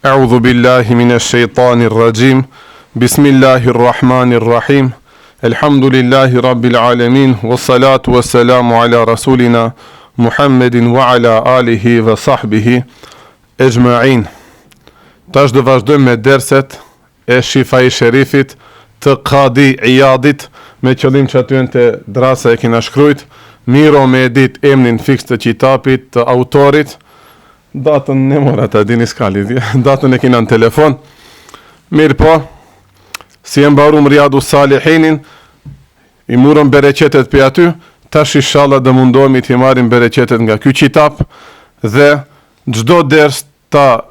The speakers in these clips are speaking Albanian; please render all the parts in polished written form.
A'udhu billahi minesh shejtanir rajim. Bismillahir Rahmanir Rahim. Elhamdulillahi Rabbil Alamin. Wassalatu wassalamu ala rasulina Muhammedin wa ala alihi wa sahbihi ejma'in. Tash do vazhdojmë me derset e Shifai Sherifit të Kadi Ijadit me qëllim që aty te drasa e kina shkrujt, mirë o me e dit emnin fiks të qitapit, të autorit, datën ne mora ta dini s'ka lidhje, datën e kina në telefon, mirëpo, si e mbarum Riadu Salihinin, i murëm bereqetet prej aty, tash ishalla do mundohemi t'i marrim bereqetet nga ky qitap dhe çdo ders ta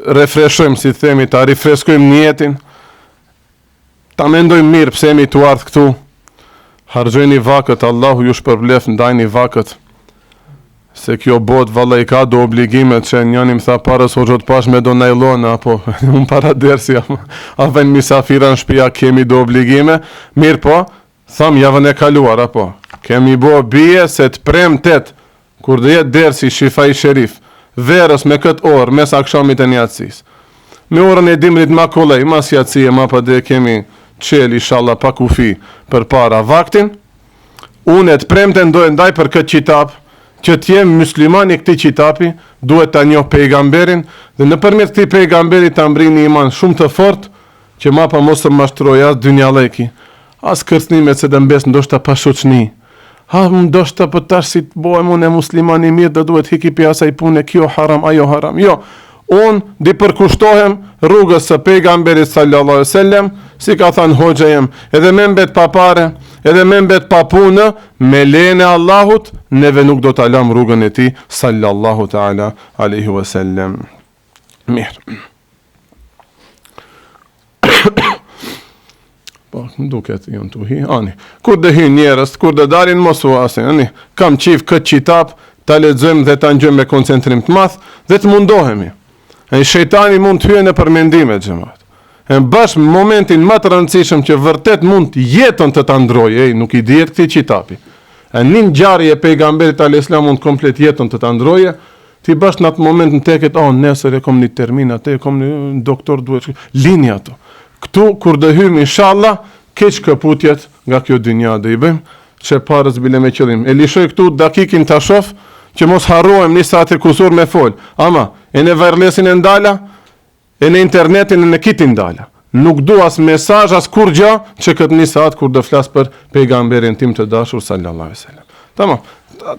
refreshojmë, si themi, ta rifreskojmë nijetin, ta mendojmë mirë pse jemi tu ardhë këtu, harxhojni vakët, Allahu ju shpërbleft, ndajni vakët, se kjo botë valla i ka do obligime që njëni më tha parës hoxhë të pash me do najlona, apo unë para dersi, apo, a vjen misafira në shpia kemi do obligime, mirëpo, Thamë javën e kaluar, apo? Kemi bo bije se të premtet, kur do jetë dersi Shifai Sherif, verës me këtë orë, mes akshamit e jacisë. Me orën e dimrit ma kollaj, mas jacie ma pa dhe kemi çel ishalla pa kufi përpara vaktin. Unë të premten do e ndaj për këtë qitap, që të jem musliman i këtij qitapi, duhet ta njoh pejgamberin dhe nëpërmjet këtij pejgamberi ta mbri një iman shumë të fortë, Që mapa mos të mashtrojë as dynjallëki, as kërcënimet se do mbes ndoshta pa shoqni. Ha, ndoshta po tash si të bohem unë musliman i mirë do duhet hiki pi asaj pune kjo haram, ajo haram. Jo, unë di përkushtohem rrugës së pejgamberit sallallahu alaihi wasallam, si ka thënë hoxha jem, edhe me mbet pa pare, edhe me mbet pa punë, me lejen e Allahut, neve nuk do ta lam rrugën e tij sallallahu taala alaihi wasallam. Mirë. Po, më duket janë tu hi. Ani, kur do hyjnë njerëz, kur do dalin mos u asin. Ani, kam qejf këtë qitap ta lexojmë dhe ta ngjojmë me koncentrim të madh dhe të mundohemi. E shejtani mund të hyjë nëpër mendime xhemat. E bash në momentin më të rëndësishëm që vërtet mund të jetën të ta ndrojë, ej, nuk i dihet këtij qitapi. E një ngjarje e pejgamberit alayhis salam mund komplet jetën të ta ndrojë, Ti bash në atë moment në teket, oh, nesër e kom një termin, atë e kom një doktor duhet shkoj. Lini ato. Këtu, kur do hymë, inshallah, keq këputjet nga kjo dynja do i bëjmë, që parës bile me qëllim. E lishoj këtu dakikin ta shof, që mos harrohem një saat e kusur me fol. Ama, e në wirelessin e ndala, E në internetin e në kitin ndala. Nuk du as mesazh as kurrgjë që këtë një saat kur do flas për pejgamberin tim të dashur sallallahu alaihi wasallam. Tamam.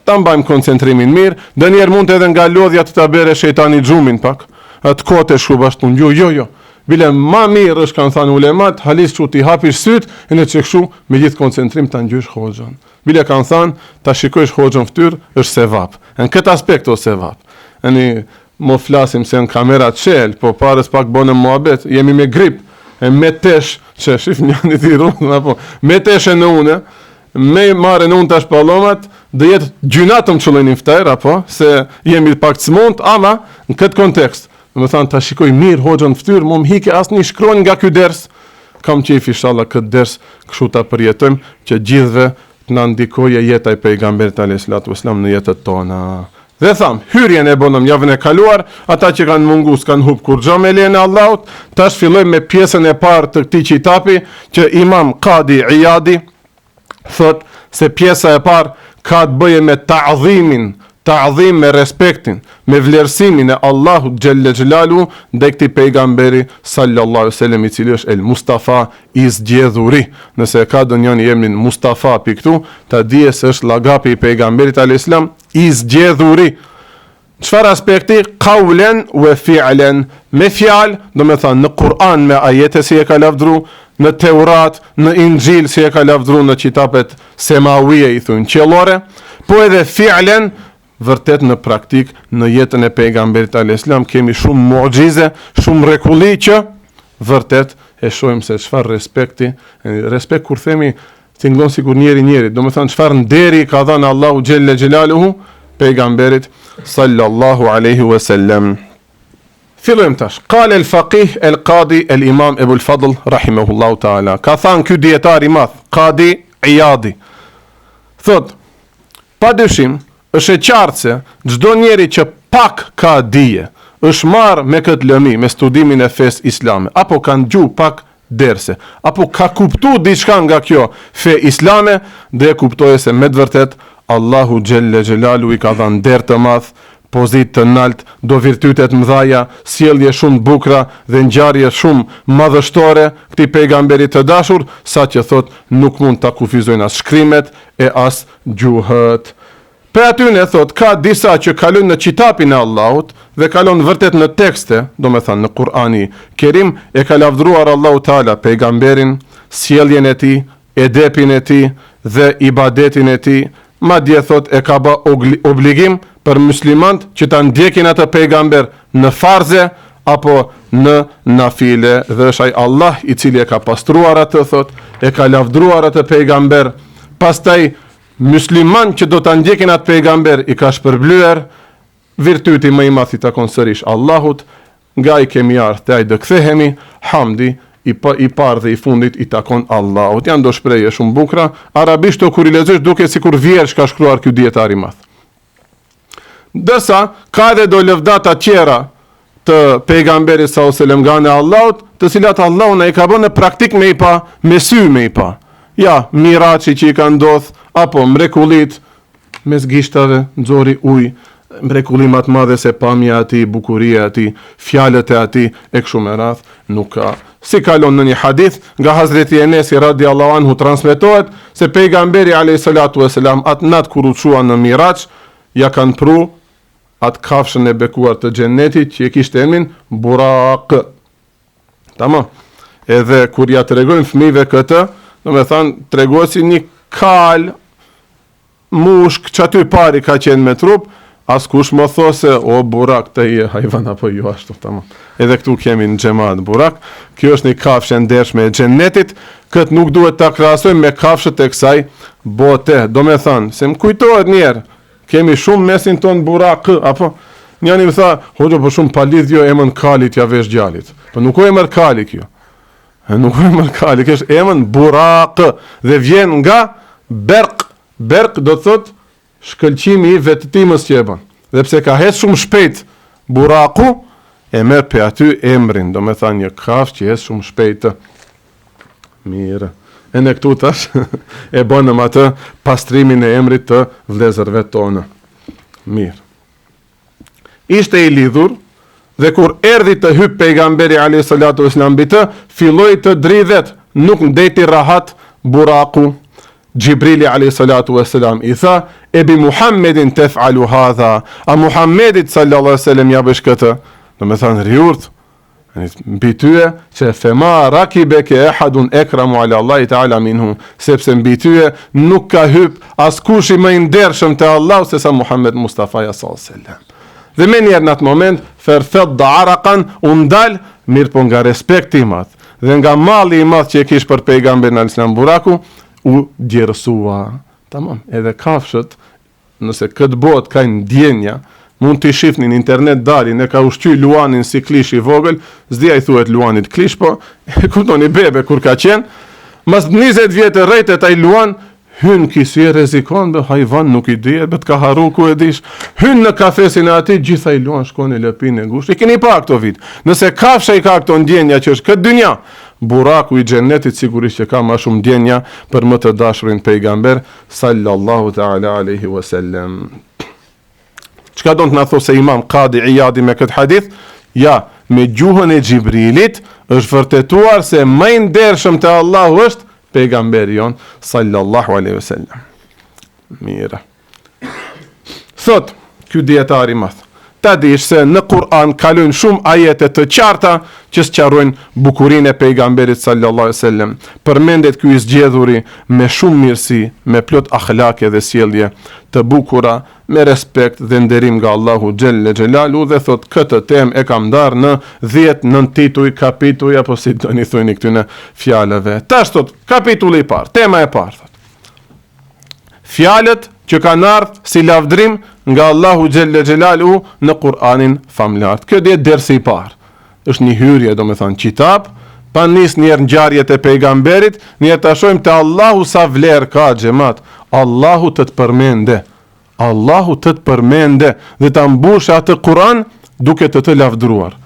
Ta mbajmë koncentrimin mirë, ndonjëherë mund edhe nga lodhja të ta bere shejtani gjumin pak. Atë kohë të shku bashkë jo, jo, jo. Bile ma mirë është kanë thënë ulemat, halis që t'i hapish syt e në që kështu me gjithë koncentrim ta ngjysh hoxhën. Bile kanë thënë ta shikojsh hoxhën fytyrë është sevap. Në këtë aspekt o sevap. Ani Mo flasim se në kamera çel, po parës pak bënë muhabet, jemi me grip, e me tesh, që shif njani ti rrugën, apo, me tesh e në une, me marrë në unë tash pallomat, do jetë gjynah të më qëllojnë n'ftyrë, apo, se jemi pak të smunt, ama, në këtë kontekst, domethanë, ta shikoj mirë hoxhën në ftyrë, mo më hike asnjë shkronjë nga ky ders, kam qejf inshallah këtë ders kështu ta përjetojmë, që gjithve të na ndikojë jeta e pejgamberit alayhi salatu wasalam në jetët tona. Dhe thamë, hyrjen e bënëm javën e kaluar, ata që kanë mungu s'kanë hup kurrgjë me lejen e Allahut, tash fillojmë me pjesën e parë të këtij qitapi, që Imam Kadi Ijadi thot se pjesa e parë ka të bëjë me ta'dhimin, ta'dhim me respektin, me vlerësimin e Allahut xhelle xhelalu ndaj këtij pejgamberi sallallahu alaihi wasallam i cili është el Mustafa i zgjedhuri. Nëse e ka ndonjëni emrin Mustafa pi këtu, ta dije se është llagapi i pejgamberit alayhis salam I zgjedhuri. Çfarë aspekti? Kaulen ve fi'len. Me fjalë, domethanë në Kur'an me ajete si e ka lavdru, në Teurat, në Inxhil si e ka lavdru në qitapet semawije i thonë qiellore, po edhe fi'len vërtet në praktik në jetën e pejgamberit alayhis salam kemi shumë muxhize, shumë mrekulli që vërtet e shohim se çfarë respekti, respekt kur themi Tingëllon sikur njeri njerit, domethanë çfarë nderi ka dhënë Allahu xhelle xhelaluhu pejgamberit sallallahu alaihi wasallam. Fillojmë tash. Kale el faqih el qadi el imam Ebu Fadl rahimahullahu taala. Ka thanë ky dietar i madh, Qadi Iyadi. Thot, pa dyshim, është e qartë se çdo njeri që pak ka dije. është marrë me këtë lëmi, me studimin e fesë islame, apo ka ndëgju pak derse, apo ka kuptu diçka nga kjo fe islame, do e kuptojë se me të vërtetë Allahu xhelle xhelalu i ka dhanë nder të madh, pozitë të naltë, do virtyte të mëdhaja, sjellje shumë të bukura dhe ngjarje shumë madhështore këtij pejgamberi të dashur, saqë thotë nuk mund ta kufizojnë as shkrimet e as gjuhët. Prej atyne, thotë, ka disa që kalojnë në qitapin e Allahut dhe kalon vërtet në tekste, domethënë në Kur'ani Kerim e ka lavdëruar Allahu Teala pejgamberin, sjelljen e tij, edepin e tij dhe ibadetin e tij, madje thotë e ka ba obligim për muslimant që ta ndjekin atë pejgamber në farze apo në nafile dhe është ai Allah i cili e ka pastruar atë thotë, e ka lavdëruar atë pejgamber, pastaj Myslimanët që do ta ndjekin atë pejgamber i ka shpërblyer, virtyti më i madh i takon sërish Allahut, nga ai kemi ardhë te ai do kthehemi, hamdi i pa, i parë dhe i fundit i takon Allahut. Janë do shprehje shumë bukura, arabisht to kur i lexosh duket sikur vjersh ka shkruar ky dietar i madh. Ndërsa, ka edhe do lëvdata tjera të pejgamberit sallallahu alajhi wasallam nga ana e Allahut, të cilat Allahu na i ka bërë në praktik me i pa, me sy me i pa. Ja, miraxhi që i ka ndodh, apo mrekullit mes gishtave nxori ujë, mrekulli më të madhe se pamja e atij, bukuria e atij, fjalët e atij e kështu me radhë, nuk ka. Si kalon në një hadith nga Hazreti Enesi radiallahu anhu transmetohet se pejgamberi alayhi salatu wasalam atë natë kur u çua në Miraxh, ja kanë pru atë kafshën e bekuar të xhennetit që e kishte emrin Burak. Tamam. Edhe kur ja tregojmë fëmijëve këtë, domethënë tregohet si një kal mushk që aty pari ka qenë me trup, askush më tho se o burak të je hajvan apo jo ashtu tamam. Edhe këtu kemi në xhemat burak. Kjo është një kafshë e ndershme e xhennetit. Këtë nuk duhet ta krahasojmë me kafshët e kësaj bote. Domethënë, se më kujtohet një herë, kemi shumë mesin ton burak, apo njani më tha, hoxhë po shumë pa lidhje jo emën kalit ja vesh djalit. Po nuk o emër kali kjo. E nuk o emër kali, kjo është emën burak dhe vjen nga berk. Berk do të thotë shkëlqimi i vetëtimës që e bën. Dhe pse ka hec shumë shpejt buraku, e merr pe aty emrin, domethënë një kafshë që hec shumë shpejt. Mirë. E ne këtu tash e bënëm atë pastrimin e emrit të vlezërve tonë. Mirë. Ishte i lidhur dhe kur erdhi të hyp pejgamberi alayhi salatu wasalam mbi të, filloi të dridhet, nuk ndejti rahat buraku. Xhibrili alayhi salatu wasalam i tha: "E bi Muhammedin tef'alu hadha?" A Muhammedit sallallahu alaihi wasallam ja bësh këtë? Domethënë rri urt, mbi tyje që fema rakibeke ehadun ekramu ala Allahi ta'ala minhu, sepse mbi tyje nuk ka hyp askushi më i ndershëm te Allahu se sa Muhammed Mustafa sallallahu alaihi wasallam. Dhe menjëherë në atë moment, ferfedda arakan, u ndal, mirëpo nga respekti i madh, dhe nga malli i madh që e kish për pejgamberin alaihi salam buraku, u djersua. Tamam, edhe kafshët Nëse këtë botë kanë ndjenja, mund t'i shifni në internet dalin, e ka ushqy luanin si klish i vogël, s'di a i thuhet luanit klish, po e kuptoni bebe kur ka qenë, mas 20 vjet e rrejtet ai luan, hyn ki si e rrezikon be hajvan nuk i dihet be të ka harru ku e dish hyn në kafesin e atij gjithë ai luan shkon e lëpin e ngusht i keni pa këto vit nëse kafsha i ka këto ndjenja që është këtë dynja buraku i xhennetit sigurisht që ka ma shumë ndjenja për më të dashurin pejgamber Sallallahu ta'ala alejhi wa sellem. Çka don të na thotë se Imam Kadi Ijadi me këtë hadith? Ja, me gjuhën e Xhibrilit është vërtetuar se më i ndershëm te Allahu është pejgamberi jon sallallahu alaihi wasallam. Mirë. Thot ky dietar i madh, ta dish se në Kur'an kalojnë shumë ajete të qarta që sqarojnë bukurinë e pejgamberit sallallahu alaihi wasallam. Përmendet ky i zgjedhuri me shumë mirësi, me plot ahlake dhe sjellje të bukura, me respekt dhe nderim nga Allahu xhelle xhelalu dhe thot këtë temë e kam ndarë në 10 nëntituj, kapituj apo si doni thojni këtyne fjalëve. Tash thot kapitulli i parë, tema e parë thot. Fjalët që kanë ardhur si lavdrim nga Allahu xhelle xhelalu në Kur'anin famlart. Kjo do jetë dersi i parë. Është një hyrje, domethënë qitap, pa nis një herë ngjarjet e pejgamberit, një herë ta shohim te Allahu sa vlerë ka xhemat. Allahu të të përmende. Allahu të të përmende dhe ta mbushë atë Kur'an duke të të lavdëruar.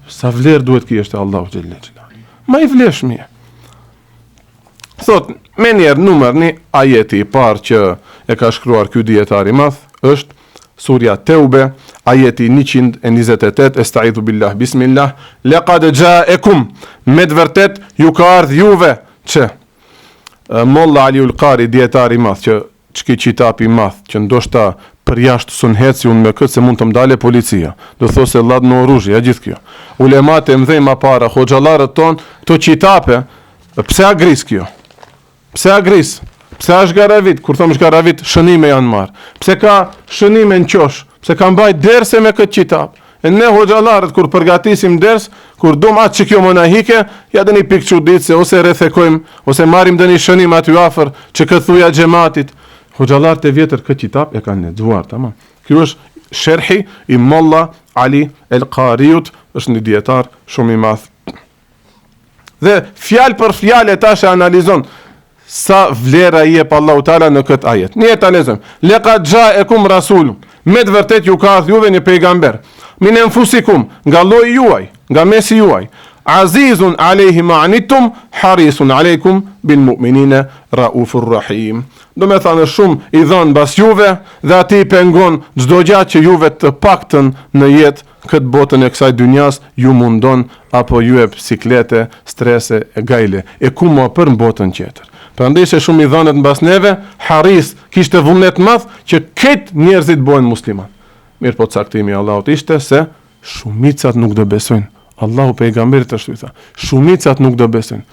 Sa vlerë duhet kish te Allahu xhelle xhelaluhu. Ma i vlefshmi je. Thot, menjëherë numër një ajeti i parë që e ka shkruar ky dijetar i madh është Surja Teube, ajeti 128, Estaidhu billah, bismillah, lekad xhaekum, me të vërtet ju ka ardhë juve, që Molla Aliul Kari, dijetar i madh, që qiky qitap i madh, që ndoshta përjashtë s'un heci unë me këtë se mund të më ndale policia. Do thotë se lladno oruzhje, a gjithë kjo. Ulemat e mdhej ma para, hoxhallarët tonë, këto qitape, pse a gris kjo? Pse a gris? Pse a zhgaravit? Kur thom zhgaravit, shënime janë marrë. Pse ka shënime në qosh? Pse ka mbajt derse me këtë qitap? E ne hoxhallarët kur përgatisim ders, kur dum atë që kjo monahike, ja doni pikë çuditëse ose rrethekojmë, ose marrim ndonjë shënim aty afër që këtë thuja xhematit. Hoxhallarët e vjetër këtë qitap e kanë lexuar, tamam. Ky është sherhi i Molla Ali El Qariut, është një dijetar shumë i madh. Dhe fjalë për fjalë tash e analizon sa vlera i jep Allahu Teala në këtë ajet. Ne ta lexojmë. Laqad ja'akum rasul. Me të vërtet ju ka ardhur juve një pejgamber. Min anfusikum, nga lloji juaj, nga mesi juaj. Azizun alayhi ma anittum, harisun alaykum bil mu'minina raufur rahim. Do me thanë shumë i dhënë mbas juve dhe atij i pengon çdo gjë që juve të paktën në jetë këtë botën e kësaj dynjas ju mundon apo ju jep siklete, strese e gajle, e ku ma për në botën tjetër. Prandaj se shumë i dhënët mbas neve, haris, kishte vullnet të madh që krejt njerëzit bëhen musliman. Mirëpo caktimi i Allahut ishte se shumicat nuk do besojnë. Allahu pejgamberit ashtu i tha, shumicat nuk do besojnë,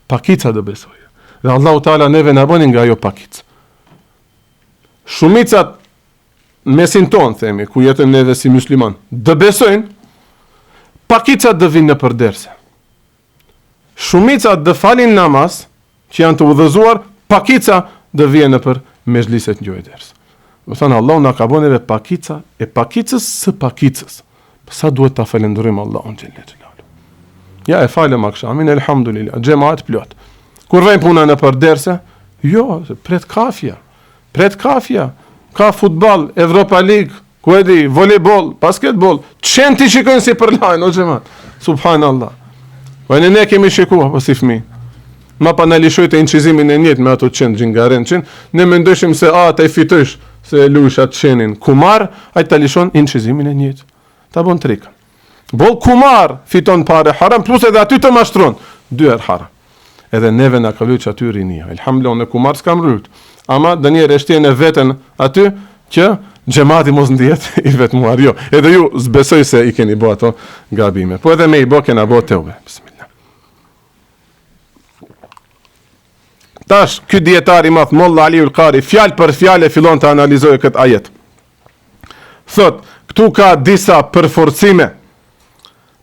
pakica do besojë. Dhe Allahu Teala neve na bëni nga ajo pakicë. Shumicat mesin tonë, themi, ku jetojmë neve si musliman, do besojnë, pakicat do vinë nëpër derse. Shumicat do falin namaz, që janë të udhëzuar, pakica do vijnë nëpër mexhliset ngjojë ders. Do thonë, Allahu na ka bo neve pakica e pakicës së pakicës. Sa duhet ta falënderojmë Allahun xhelle xhelaluhu. Ja e falëm akshamin, elhamdulillah, xhemat plot. Kur vjen puna nëpër derse, jo, pret kafja. Pret kafja, ka futboll, Evropa League, ku e di, volejboll, basketboll, qentë i shikojnë si përlajnë, o xhemat, subhanallah. Po ne ne kemi shiku, apo si fëmi. Ma pa na lishojte incizimin e njëjtë me ato qenë, gjingaren qenë, ne mendojshim se a, ta i fitojsh, se e lujsh atë qenin kumar, ai ta lishon incizimin e njëjtë. Ta bon trikën. Boll kumar, fiton pare haram, plus edhe aty të mashtron, dy herë haram. Edhe neve na ka lujt që aty rinia. Elhamdulillah, unë kumar s'kam lujt. Ama ndonjëherë e shtjen veten aty që xhemati mos ndihet i vetmuar. Jo, edhe ju s'besoj se i keni bo ato gabime. Po edhe me i bo kena bo teube. Bismillah. Tash, ky dijetar i madh Molla Ali Kari, fjalë për fjalë e fillon të analizojë këtë ajet. Thot, këtu ka disa përforcime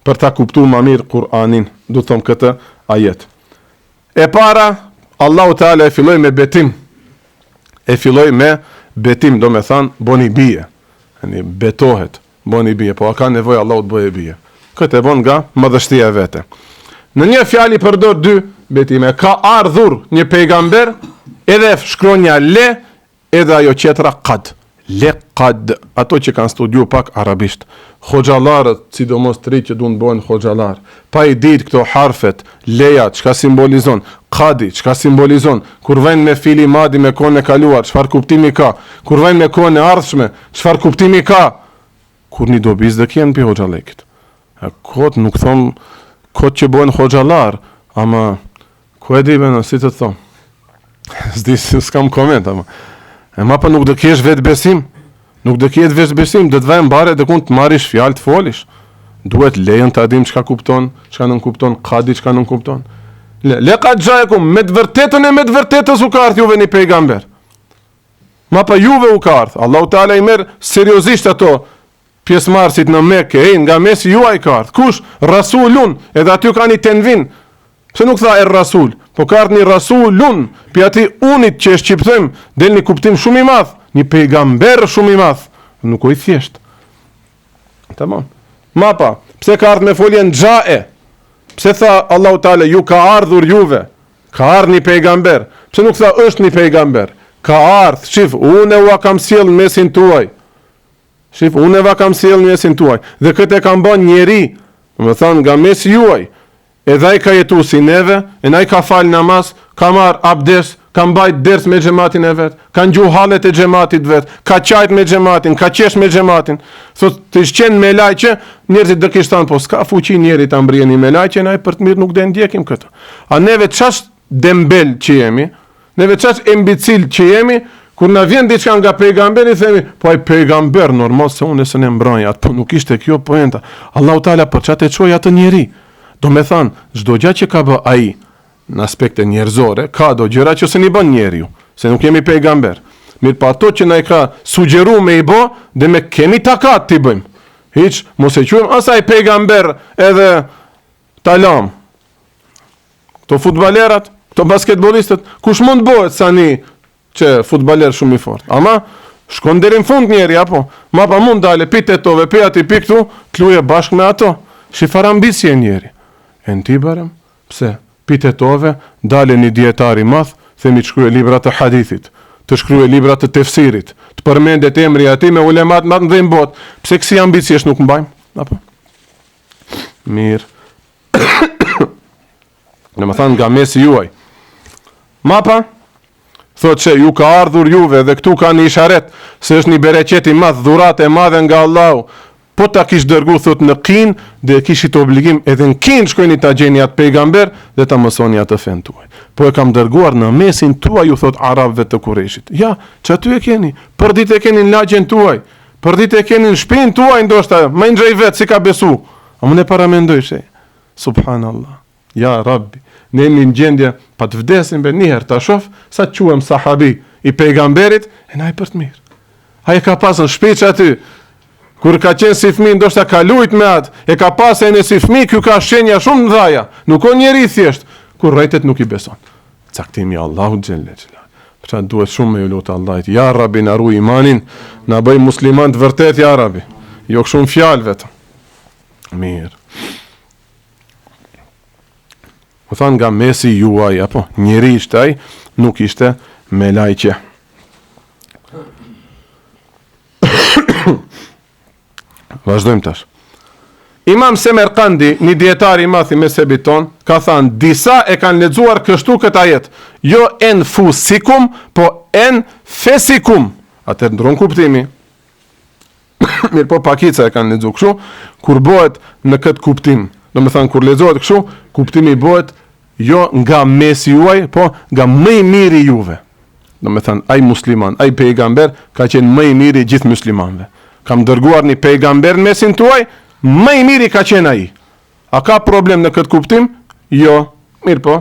për ta kuptu ma mirë Kur'anin, do të thom këtë ajet. E para, Allahu Teala e filloi me betim. E filloi me betim, do me thanë, boni bije. Yani, betohet, boni bije, po a ka nevojë Allahu të bëjë bije. Këtë e bon nga madhështia e vete. Në një fjali përdor dy betime. Ka ardhur një pejgamber, edhe shkronja le Edhe ajo tjetra kad, lekad, ato që kanë studiu pak arabisht, hoxhallarët, sidomos të rinjtë që duan të bëhen hoxhallar, pa i ditë këto harfet, leja, çka simbolizon, kadi, çka simbolizon, kur vjen me fili madi me kohën e kaluar, çfarë kuptimi ka, kur vjen me kohën e ardhshme, çfarë kuptimi ka, kurrnjë dobi s'do kenë pi hoxhallekit. E kot nuk thom kot që bëhen hoxhallar, ama Ku e di be, si të thom? S'di, s'kam koment, ama. E ma pa nuk do kesh vetëbesim. Nuk do kesh vetëbesim, do të vajmë bare dhe kun të marrish fjalë të folish. Duhet lejën ta dim çka kupton, çka nënkupton, kadi çka nënkupton. Le, lekad xhaekum, me të vërtetën e me të vërtetës u ka ardhë juve një pejgamber. Ma pa juve u ka ardhë. Allahu Teala i merr seriozisht ato Pjesëmarrësit në Mekë, ej, nga mesi juaj ka ardhë. Kush? Rasulun, edhe aty ka një tenvin. Pse nuk tha er rasul? Po ka ardhë një rasulun, pi aty unit që e shqiptojmë, del një kuptim shumë i madh, një pejgamber shumë i madh. Nuk o i thjesht. Tamam. Mapa, pse ka ardhë me foljen xhae? Pse tha Allahu Teala ju ka ardhur juve? Ka ardhë një pejgamber. Pse nuk tha është një pejgamber? Ka ardhë, shif, unë ua kam sjellë në mesin tuaj. Shif, unë ua kam sjellë në mesin tuaj dhe këtë e kam bën njeri, domethanë nga mesi juaj. Edhe ai ka jetu si neve, e ai ka fal namaz, ka marr abdes, ka mbajt ders me xhematin e vet, ka ngju hallet e xhematit vet, ka qajt me xhematin, ka qesh me xhematin. Thot, të ish qenë melajqe, njerëzit do kish thanë, po s'ka fuqi njeri ta mbrije një melajqe, na për të mirë nuk do e ndjekim këtë. A neve qaq dembel që jemi, Neve qaq imbecil që jemi, kur na vjen diçka nga pejgamberi themi, po ai pejgamber normal se unë s'e mbroj atë, po nuk ishte kjo poenta. Allahu Teala për çat e çoi atë njeri. Domethanë, çdo gjë që ka bë ai në aspekte njerëzore, ka do gjëra që s'e bën njeriu, se nuk jemi pejgamber. Mirëpo ato që na i ka sugjeru me i bo, dhe me kemi takat t'i bëjmë. Hiç, mos e quajmë as ai pejgamber edhe ta lam. Këto futbolerat, këto basketbollistët, kush mund të bëhet sa një që futboler shumë i fortë. Ama shkon deri në fund njeri apo ma pa mund dale pi tetove, pi aty pi këtu, të luje bashkë me ato. Shih farë ambicie njeri. E në ti bërëm, pse? Pi tetove, dale një dietar i madh, themi të shkruaj libra të hadithit, të shkruaj libra të tefsirit, të përmendet emri atij me ulemat më të mëdhenj botë. Pse kësi ambiciesh nuk mbajmë? Apo? Mirë. Domethanë nga mesi juaj. Mapa, thot që ju ka ardhur juve dhe këtu ka një isharet se është një bereqet i madh, dhuratë e madhe nga Allahu. Po ta kish dërgu, thot në Kinë, dhe e kishit obligim edhe në Kinë shkojni ta gjeni atë pejgamber dhe ta mësoni atë fenë tuaj. Po e kam dërguar në mesin tuaj, ju thot arabëve të Kurejshit. Ja, që aty e keni, për ditë e keni në lagjen tuaj, për ditë e keni në shpinë tuaj, ndoshta, më ndrej vetë si ka besu. A mund e paramendoj se, subhanallah, ja Rabbi, ne jemi në gjendje, pa të vdesim be njëherë ta shof, sa të quhem sahabi i pejgamberit, e na i për të mirë. Ai e ka pasë në shpi që aty, kur ka qenë si fmi, ndoshta ka lujt me atë, e ka pasë ene si fmi, ky ka shenja shumë të mdhaja, nuk o njeri thjesht, kur rrejtet nuk i beson. Caktimi i Allahut xhelle xhelal. Pra duhet shumë me ju lutë Allahit. Ja Rabbi na ruaj imanin, na bëj musliman të vërtet ja Rabbi. Jo shumë fjalë vetëm. Mirë. U thanë nga mesi juaj, apo, njeri ishte ai, nuk ishte melajqe. Vazhdojmë tash. Imam Semerkandi, një dietar i madh i mezhebit ton, ka thënë disa e kanë lexuar kështu këtë ajet, jo enfusikum, po enfesikum. Atëherë ndron kuptimi. Mirëpo pakica e kanë lexu kështu, kur bëhet në këtë kuptim, domethanë kur lexohet kështu, kuptimi bëhet jo nga mesi juaj, po nga më i miri juve. Domethanë, ai musliman, ai pejgamber, ka qenë më i miri gjithë muslimanve. Kam dërguar një pejgamber në mesin tuaj, më i miri ka qenë ai. A ka problem në këtë kuptim? Jo, mirëpo,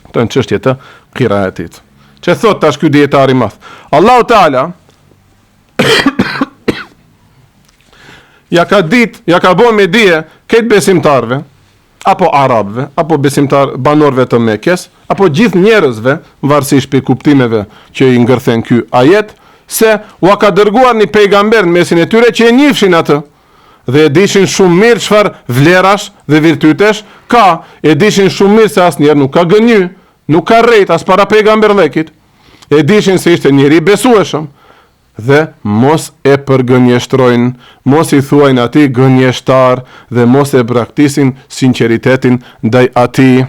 këto janë çështje të kiraetit. Që thot tash ky dietar i madh? Allahu Teala ja ka dit, ja ka bo me dije krejt besimtarëve, apo arabëve, apo besimtar banorëve të Mekes, apo gjithë njerëzve, varësisht prej kuptimeve që i ngërthen ky ajet, se ua ka dërguar një pejgamber në mesin e tyre që e njifshin atë dhe e dishin shumë mirë çfarë vlerash dhe virtytesh ka, e dishin shumë mirë se asnjëherë nuk ka gënjy, nuk ka rrejt as para pejgamberllekit. E dishin se ishte njeri i besueshëm dhe mos e përgënjeshtrojnë, mos i thuajnë atij gënjeshtar dhe mos e braktisin sinqeritetin ndaj atij,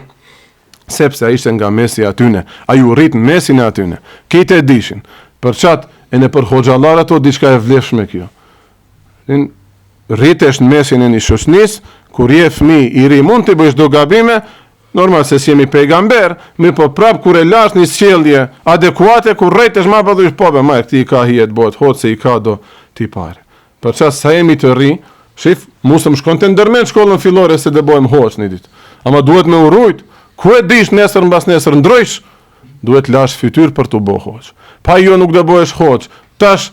sepse ai ishte nga mesi i atyne, ai u rrit në mesin e atyne. Krejt e dishin. Për çat e nëpër hoxhallarët o diçka e vlefshme kjo. Rritesh në mesin e një shoqënisë, kur je fëmijë i ri mund të bësh do gabime, Normal se s'jemi pejgamber, mirëpo prap kur e lash një sjellje adekuate kur rritesh ma po thush po be ma këtij i ka hije të bëhet hoxhë se i ka do tipare. Për çast sa jemi të ri, shif, mu s'më shkonte ndërmend shkollën fillore se do bëhem hoxhë një ditë. Ama duhet me u rujt, ku e dish nesër mbas nesër ndrojsh, duhet lash fytyrë për t'u bë hoxhë. Pa jo nuk do bëhesh hoxhë. Tash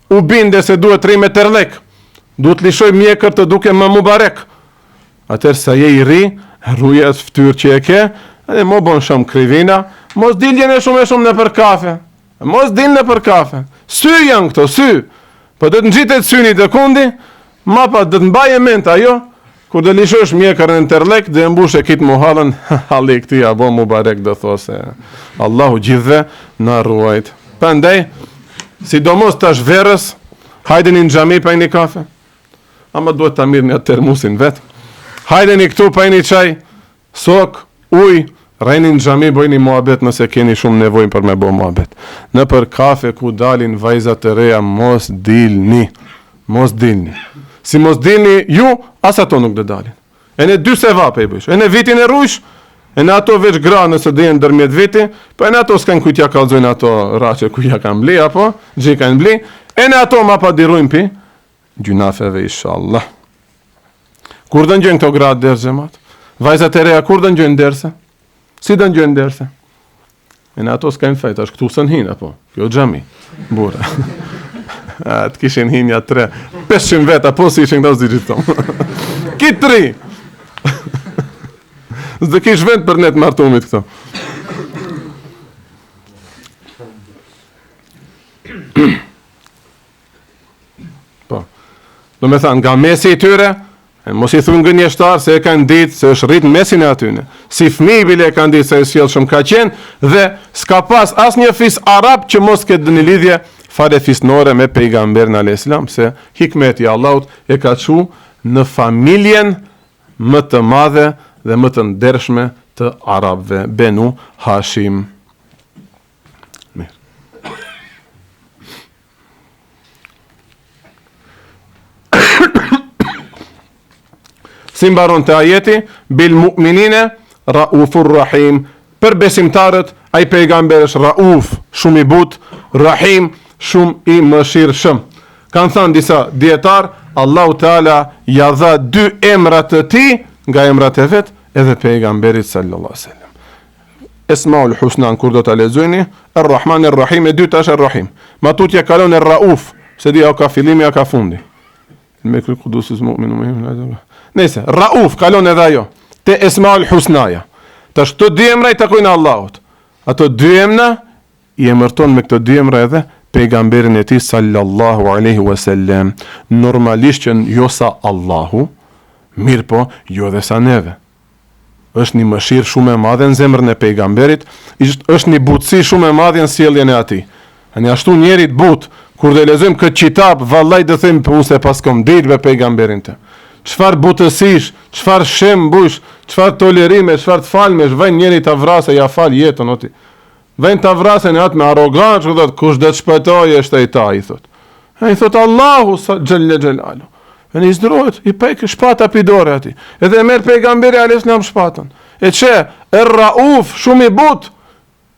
u binde se duhet rri me terlek. Duhet lishoj mjekër të dukem më mubarek. Atëherë sa je i ri, ruje atë fytyrë që e ke, edhe mo bon shumë krivina, mos dil gjene shumë e shumë nëpër kafe. Mos dil nëpër kafe. Sy janë këto, sy. Po do të ngjitet syni te kundi, ma pa do të mbaje mend ajo, kur do lishosh mjekërën në terlek dhe e mbushë kit muhallën, halli këtij a bo mubarek do those. Allahu gjithve na ruajt. Prandaj, sidomos tash verës, Hajdeni në xhami pa një kafe. Ama duhet ta mirrni atë termusin vet. Hajdeni këtu pa një çaj, sok, ujë, rrini në xhami bëjni muhabet nëse keni shumë nevojë për me bo muhabet. Nëpër kafe ku dalin vajza të reja mos dilni. Mos dilni. Si mos dilni ju, as ato nuk do dalin. Ene dy sevape i bëjsh. Ene vitin e rujsh, ene ato veç gra nëse do jenë ndërmjet veti, po ene ato s'kanë kujt ja kallzojnë ato raqe ku ja kanë bli, apo gjë kanë bli, ene ato ma pa dirujnë pi gjynafeve inshallah. Kur do ngjojnë këto gra ders xhemat? Vajzat e reja kur do ngjojnë derse? Si do ngjojnë derse? E në ato s'kajnë faj, tash këtu s'ën hinë, apo? Kjo xhami, burra. A, të kishin hinë ja tre, 500 veta, po si ishin këta s'di gjithë Ki tri! S'do kish vend për ne të martumit këto. Po. Domethanë, nga mesi i tyre, e mos i thunë gënjeshtar se e kanë ditë se është rritë mesin e atyne. Si fmi bile e kanë ditë se i sjellshëm ka qenë dhe s'ka pas asnjë fis arab që mos ketë një lidhje farefisnore me pejgamberin alayhis salam se hikmeti i Allahut e ka çu në familjen më të madhe dhe më të ndershme të arabëve Benu Hashim. Mirë. Si mbaron te ajeti, bil mu'minine, raufur rahim, për besimtarët, ai pejgamber është rauf, shumë i butë, rahim, shumë i mëshirshëm. Kanë thënë disa dijetarë, Allahu Teala ja dha dy emra të tij nga emrat e vet, edhe pejgamberit sallallahu alaihi wasallam. Esmaul Husnan kur do ta lexojni, Er-Rahman Er-Rahim e dyta është Er-Rahim. Ma tutje kalon Er-Rauf, s'e di a ka fillimi a ka fundi. Me kry kudusus mu'minu mu'min. Nëse Rauf kalon edhe ajo te Esmaul Husnaja. Tash këto dy emra i takojnë Allahut. Ato dy emra i emërton me këto dy emra edhe pejgamberin e tij sallallahu alaihi wasallam. Normalisht që jo sa Allahu, mirëpo jo edhe sa neve. Është një mëshirë shumë e madhe në zemrën e pejgamberit, është një butësi shumë e madhe në sjelljen e atij. Ani ashtu njeri të butë, kur do lexojmë këtë qitap, vallai do themi po unë s'e paskom ditë be pejgamberin të. Çfarë butësish, çfarë shembujsh, çfarë tolerime, çfarë të falmesh, vajnë njeri ta vrasë, ja fal jetën o ti. Vajnë ta vrasin atë me arrogancë, ku thotë, kush do të shpëtojë është ai ta, i thotë. Ai thotë Allahu sa xhelle xhelalu. E një zdrohet, i pek shpata pi dore atij. Edhe e merr pejgamberi alayhis salam shpatën. E çe, er rauf, shumë i butë.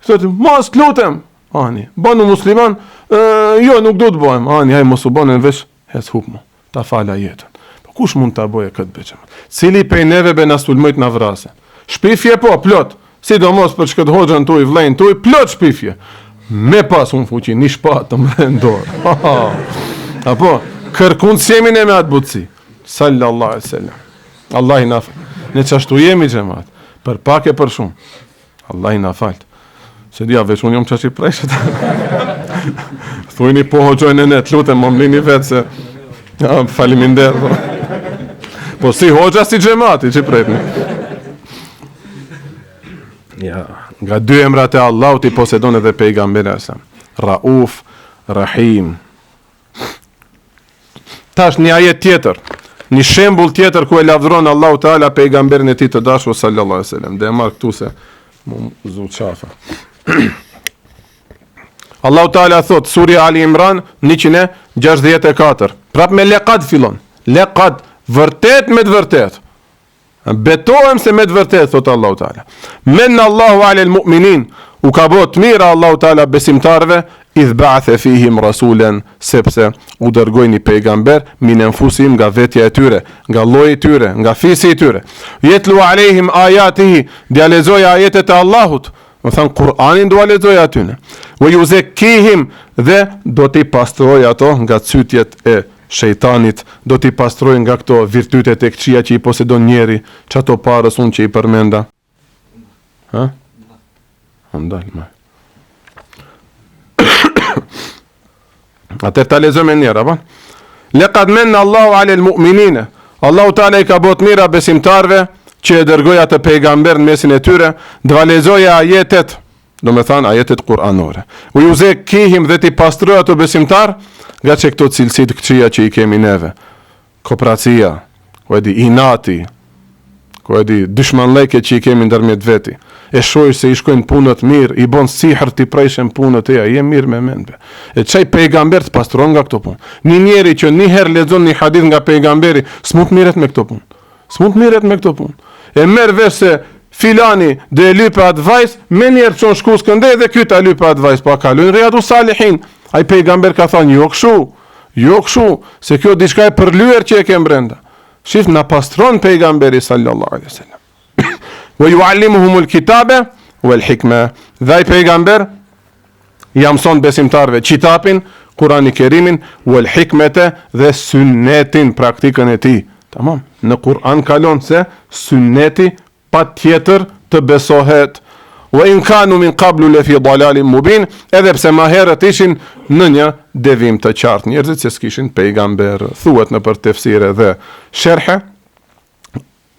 Thotë, mos të lutem. Ani, banu musliman, e, jo, nuk do të bëhem. Ani, haj mos u bënë veç, hec hup mu ta fala jetën. Po kush mund ta bëjë këtë be xhemat? Cili prej neve be na sulmojt na vrase? Shpifje po, plot. Sidomos për çkët hoxhën tuj, vllejn tuj, plot shpifje. Me pas unë fuqi, një shpatë të më në dorë. Apo, kërkun s'jemi ne me atë butësi. Sallallahu alaihi sallam. Allahi na faltë. Ne qashtu jemi xhemat. Për pak e për shumë. Allahi na faltë. S'e di a veç unë jam qaq i preshët. Thujni po hoxhojnë e ne, të lutem, më mlini vetë se... Ja, faleminder. Po. po si hoxha, si xhemati, që pretni. Ja, nga dy emrat e Allahut i posedon edhe pejgamberi alejhi selam. Rauf, Rahim. Tash një ajet tjetër, një shembull tjetër ku e lavdëron Allahu Teala pejgamberin e tij të dashur sallallahu alaihi wasallam. Dhe e marr këtu se mu zu qafa. Allahu Teala thot surja Ali Imran 164. Prap me lekad fillon. Lekad vërtet me të vërtet. Betohem se me të vërtetë, thotë Allahu Teala. Men Allahu ala al-mu'minin, u ka bo të mira Allahu Teala besimtarëve, idh ba'atha fihim rasulan, sepse u dërgoi një pejgamber min anfusihim nga vetja e tyre, nga lloji i tyre, nga fisi i tyre. Jetlu alehim ayatihi, do ja lexoj ajetet e Allahut, Domethanë, Kur'anin do ja lexoj atyne. Ve juzekkihim dhe do t'i pastroj ato nga cytjet e shejtanit, do t'i pastroj nga këto virtytet e këqija që i posedon njeri, qato parës unë që i përmenda. Ha? Ndal, më. Atëherë ta lexojmë edhe njëherë, apo? Lekad menne Allahu alel mu'minine. Allahu Teala i ka bo të mira besimtarëve që e dërgoi atë pejgamber në mesin e tyre, do ja lexoj ajetet. Domethanë ajetet kuranore. Ue juzekkihim dhe t'i pastrojë ato besimtarë nga që këto cilësi të këqija që i kemi neve. Kopracia, ku e di, inati, ku e di, dyshmanllëket që i kemi ndërmjet veti. E shoh se i shkojnë punët mirë, i bon sihr t'i prejshen punët e ja, je mirë me mend. E qaj pejgamber të pastron nga këto punë. Një njeri që një herë lexon një hadith nga pejgamberi, s'mund të mirret me këto punë. S'mund të mirret me këto punë. E merr vesh se filani do e lypë atë vajzë, menjëherë çon shkus këndej dhe ky ta lypë atë vajzë, po a kalojnë Riadu Salihin. Ai pejgamber ka thënë jo kështu, jo kështu, se kjo diçka e përlyer që e ke brenda. Shif na pastron pejgamberi sallallahu alaihi wasallam. Wa yuallimuhumul kitabe wal hikma. Dhe ai pejgamber ja mëson besimtarëve qitapin, Kurani Kerimin, wal hikmete dhe synnetin, praktikën e tij. Tamam, në Kur'an kalon se synneti patjetër të besohet. Wa in kanu min qablu la fi dalalin mubin, edhe pse më herët ishin në një devim të qartë njerëzit se s'kishin pejgamber, thuhet nëpër tefsire dhe sherhe.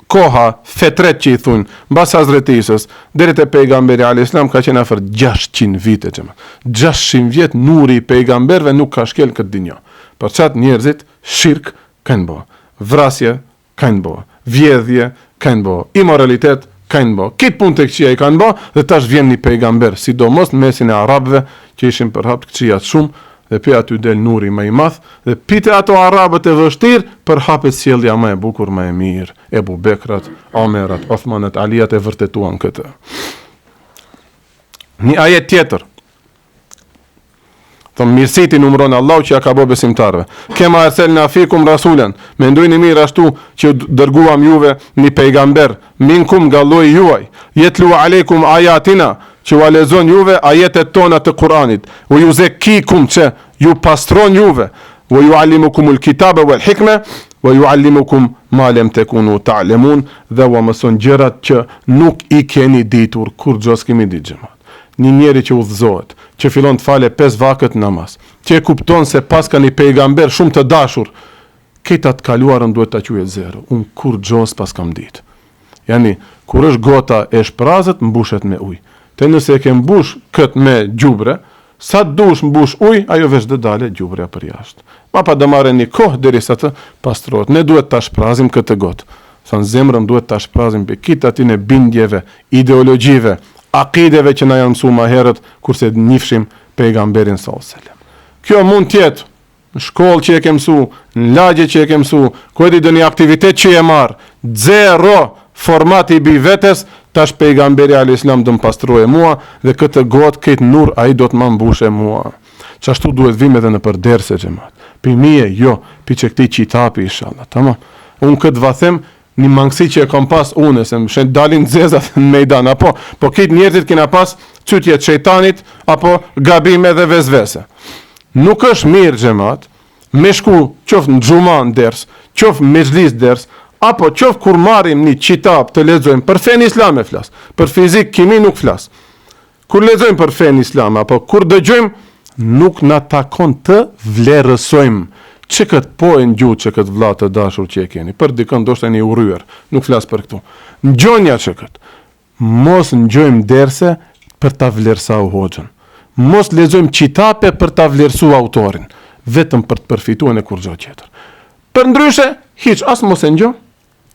Koha, fetret që i thonë, mbas Hazreti Isës, deri te pejgamberi alayhis salam ka qenë afër 600 vite xhemat. 600 vjet nuri i pejgamberëve nuk ka shkel këtë dynja. Për çat njerëzit shirk kanë bo, vrasje kanë bo, vjedhje kanë bo, imoralitet kanë bo. Krejt punë të këqija i kanë bo dhe tash vjen një pejgamber, sidomos në mesin e arabëve që ishin përhap të këqijat shumë dhe pi aty del nuri më i madh dhe pi te ato arabët e vështirë përhapet sjellja më e bukur më e mirë Ebu Bekrat, Omerat, Othmanët, Aliat e vërtetuan këtë. Një ajet tjetër. Thonë mirësitë i numëron Allahu që ja ka bë besimtarëve. Kema erselna fikum rasulen. Mendojni mirë ashtu që dërguam juve një pejgamber minkum nga lloji juaj. Jetlu alejkum ajatina që ua lexon juve ajetet tona të Kur'anit, wa yuzekkikum që ju pastron juve, wa yuallimukumul kitabe wal hikme, wa yuallimukum ma lem tekunu ta'lemun dhe ua mëson gjërat që nuk i keni ditur, kurgjo s'kemi ditë xhemat. Një njeri që udhëzohet, që fillon të fale pesë vakët namaz, që e kupton se paska një pejgamber shumë të dashur, krejt atë kaluarën duhet ta quajë zero. Unë kurgjo s'paskam ditë. Yani, kur është gota e shprazët, mbushet me ujë. Te nëse e ke mbush këtë me gjubre, sa të dush mbush ujë, ajo veç do dale gjubrja për jashtë. Mapa do marrë një kohë derisa të pastrohet. Ne duhet ta shprazim këtë gotë. Thanë zemrën duhet ta shprazim pe krejt atyne bindjeve, ideologjive, akideve që na janë mësu ma herët, kurse njifshim pejgamberin sallallahu alejhi ve sellem. Kjo mund të jetë në shkollë që e ke mësu, në lagje që e ke mësu, ku e di ndonjë aktivitet që e marr, zero format i bi vetes, tash pejgamberi alayhis salam do më pastrojë mua dhe këtë gotë këtë nur ai do të ma mbushë mua. Qashtu duhet vim edhe nëpër derse xhemat. Pi mije, jo, pi që këtij qitapi inshallah. Tamam. Unë këtë va them një mangësi që e kam pas unë, se më shen dalin zezat në mejdan, apo, po krejt njerëzit kena pas cytje të shejtanit, apo gabime dhe vesvese. Nuk është mirë xhemat, me shku qoftë në xhuma në ders, qoftë në mexhlis ders, apo qoftë kur marrim një qitap të lexojmë për fenë islame flas, për fizik, kimi nuk flas. Kur lexojmë për fenë islame apo kur dëgjojmë, nuk na takon të vlerësojmë. Që këtë po e ngju që këtë vlla të dashur që e keni, për dikën ndoshta jeni urryer, nuk flas për këtu. Ngjonja që këtë. Mos ngjojmë derse për ta vlerësau hoxhën. Mos lexojmë qitape për ta vlerësu autorin, vetëm për të përfituar e kurrgjë tjetër. Përndryshe, hiç as mos e ngjo,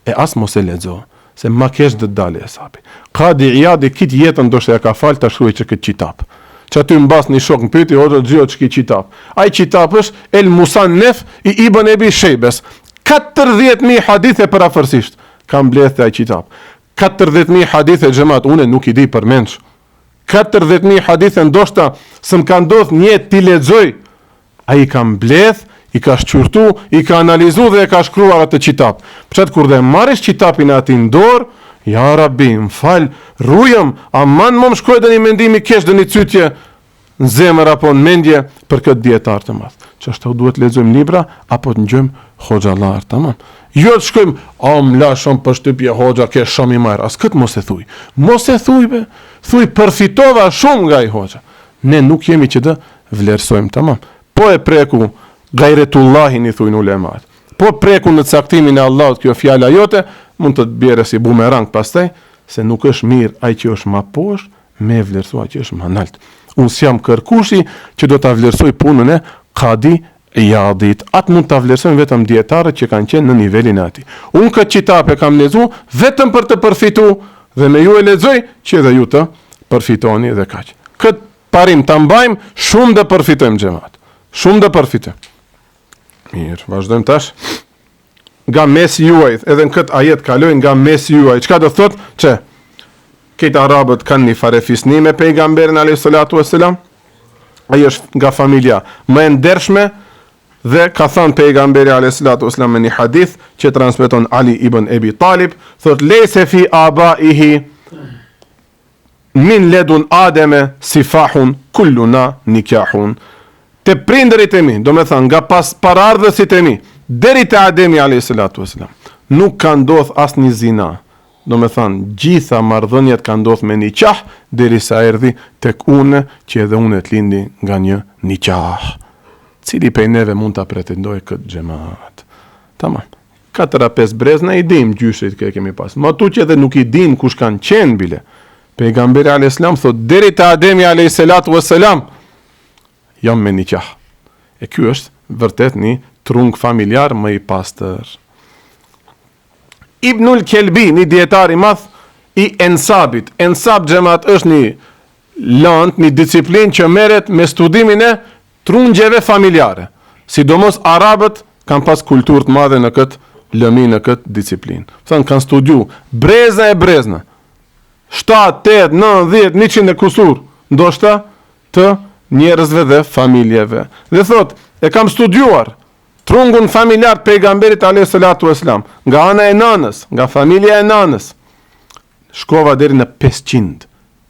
e as mos e lexo, se ma keq do të dalë hesapi. Kadi Ijadi krejt jetën ndoshta ja ka fal ta shkruaj që këtë qitap. Që aty mbas një shok më pyeti, hoxha xhio ç'ki qitap. Ai qitap është El Musannef i Ibn Ebi Shejbes. 40000 hadithe përafërsisht ka mbledhë ai qitap. 40000 hadithe xhemat unë nuk i di përmendsh. 40000 hadithe ndoshta s'm ka ndodh një t'i lexoj Ai i ka mbledh, i ka shqyrtu, i ka analizu dhe e ka shkruar atë qitap. Për qatë kur dhe marrish qitapin e atij në dorë, ja Rabbi, më fal, rujëm, aman mo më shkoj dhe një mendim i keq dhe një cytje në zemër apo në mendje për këtë dijetar të madh. Qashtu duhet lexojmë libra apo të ngjojmë hoxhallar, tamam. Jo të shkojmë, a më la shumë përshtypje hoxha, ke shumë i marrë. As këtë mos e thuj. Mos e thuj be. Thuj përfitova shumë nga ai hoxha. Ne nuk jemi që të vlerësojmë tamam. Po e preku gajretullahin i thujnë ulemat. Po preku në caktimin e Allahut kjo fjala jote, mund të të bjerë si bumerang pastaj, se nuk është mirë ai që është ma poshtë. Me e vlerësu që është ma nalt. Unë s'jam kërkushi që do ta vlerësoj punën e Kadi Ijadit. Atë mund ta vlerësojnë vetëm dijetarët që kanë qenë në nivelin e atij. Unë këtë qitap e kam lexu vetëm për të përfitu dhe me ju e lexoj që edhe ju të përfitoni dhe kaq. Këtë parim ta mbajmë, shumë do përfitojmë xhemat. Shumë do përfitojmë. Mirë, vazhdojmë tash. Nga mesi juaj, edhe në këtë ajet kaloj nga mesi juaj. Çka do thotë? Që krejt arabët kanë një farefisni me pejgamberin alayhi salatu wasalam. Ai është nga familja më e ndershme dhe ka thënë pejgamberi alayhi salatu wasalam në një hadith që transmeton Ali ibn Ebi Talib, thotë lejse fi abaihi Min ledun Ademe sifahun kulluna nikahun. Te prindërit e mi, domethënë nga pas paraardhësit e mi, deri te Ademi alayhi salatu wasalam, nuk ka ndodh asnjë zina. Domethënë, gjitha marrëdhëniet kanë ndodh me niqah derisa erdhi tek unë që edhe unë të lindi nga një niqah. Cili prej neve mund ta pretendojë këtë xhemat? Tamam. Katër a pesë brezna i dimë gjyshërit që e kemi pas. Ma tutje edhe nuk i dimë kush kanë qenë bile. Pejgamberi alayhis salam thotë deri te Ademi alayhis salatu wassalam jam me niqah. E ky është vërtet një trung familjar më i pastër. Ibnul Kelbi, një dietar i madh i Ensabit. Ensab xhemat është një landë, një disiplinë që merret me studimin e Trungjeve familjare, sidomos arabët kanë pas kulturë të madhe në këtë lëmi në këtë disiplinë. Thënë kanë studiu breza e brezna. 7, 8, 9, 10, 100 e kusur, ndoshta të njerëzve dhe familjeve. Dhe thot, e kam studiuar trungun familjar të pejgamberit alayhi salatu wasalam, nga ana e nanës, nga familja e nanës. Shkova deri në 500.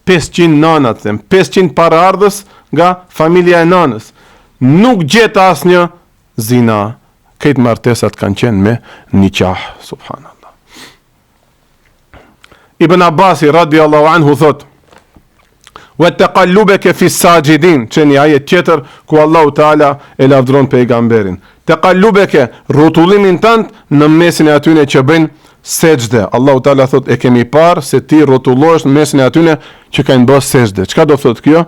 500 nana, të them, 500 paraardhës nga familja e nanës. Nuk gjeta asnjë zina. Krejt martesat kanë qenë me niqah, subhanallah. Ibn Abbasi radiallahu anhu thot, Wa taqallubaka fi sajidin, që një ajet tjetër ku Allahu Teala e lavdron pejgamberin. Taqallubaka, rrotullimin tënd në mesin e atyre që bëjnë Sexhde, Allahu Teala thotë e kemi parë se ti rrotullohesh në mesin e atyne që kanë bërë sexhde. Çka do thotë kjo?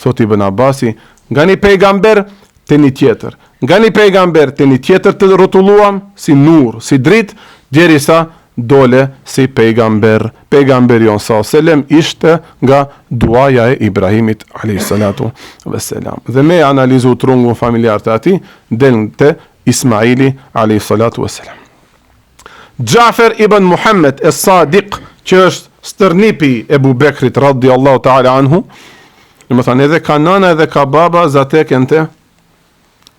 Thotë Ibn Abasi, nga një pejgamber te një tjetër. Nga një pejgamber te një tjetër të rrotulluam si nur, si dritë, derisa dole si pejgamber. Pejgamberi jonë sa selam ishte nga duaja e Ibrahimit alayhi salatu vesselam. Dhe me analizu trungun familjar të atij, del te Ismaili alayhi salatu vesselam. Xhafer ibn Muhammed es-Sadiq, që është stërnipi i Ebu Bekrit radiallahu ta'ala anhu, domethënë edhe ka nana edhe ka baba zateken te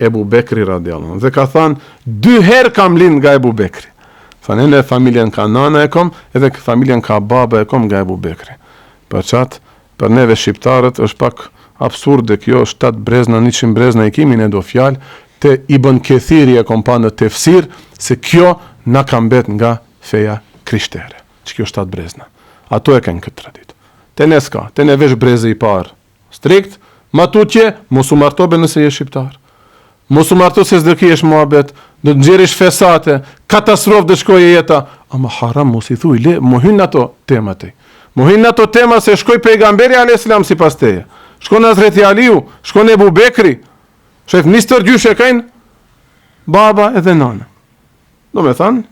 Ebu Bekri radiallahu anhu. Dhe ka thanë, dy herë kam lind nga Ebu Bekri. Thanë, edhe familjen ka nana e kom, edhe familjen ka baba e kom nga Ebu Bekri. Për qatë, Për neve shqiptarët është pak absurde kjo, 7 brezna, 100 brezna i kemi ne do fjalë, te Ibn Kethiri e kom pa në tefsir se kjo na ka mbet nga feja krishtere, që kjo 7 brezna. Ato e kanë këtë traditë. Te ne s'ka, te ne veç brezi i parë strikt, ma tutje mos u marto be nëse je shqiptar. Mos u marto se s'do kish muhabet, do të nxjerrish fesate, katastrofë do shkojë jeta, ama haram mos i thuj, le, mo hyn në ato tema te. Mo hyn në ato tema se shkoi pejgamberi alayhis salam sipas teje. Shkon Hazreti Aliu, shkon Ebu Bekri. Shef një stërgjysh e kanë baba edhe nana. Domethanë,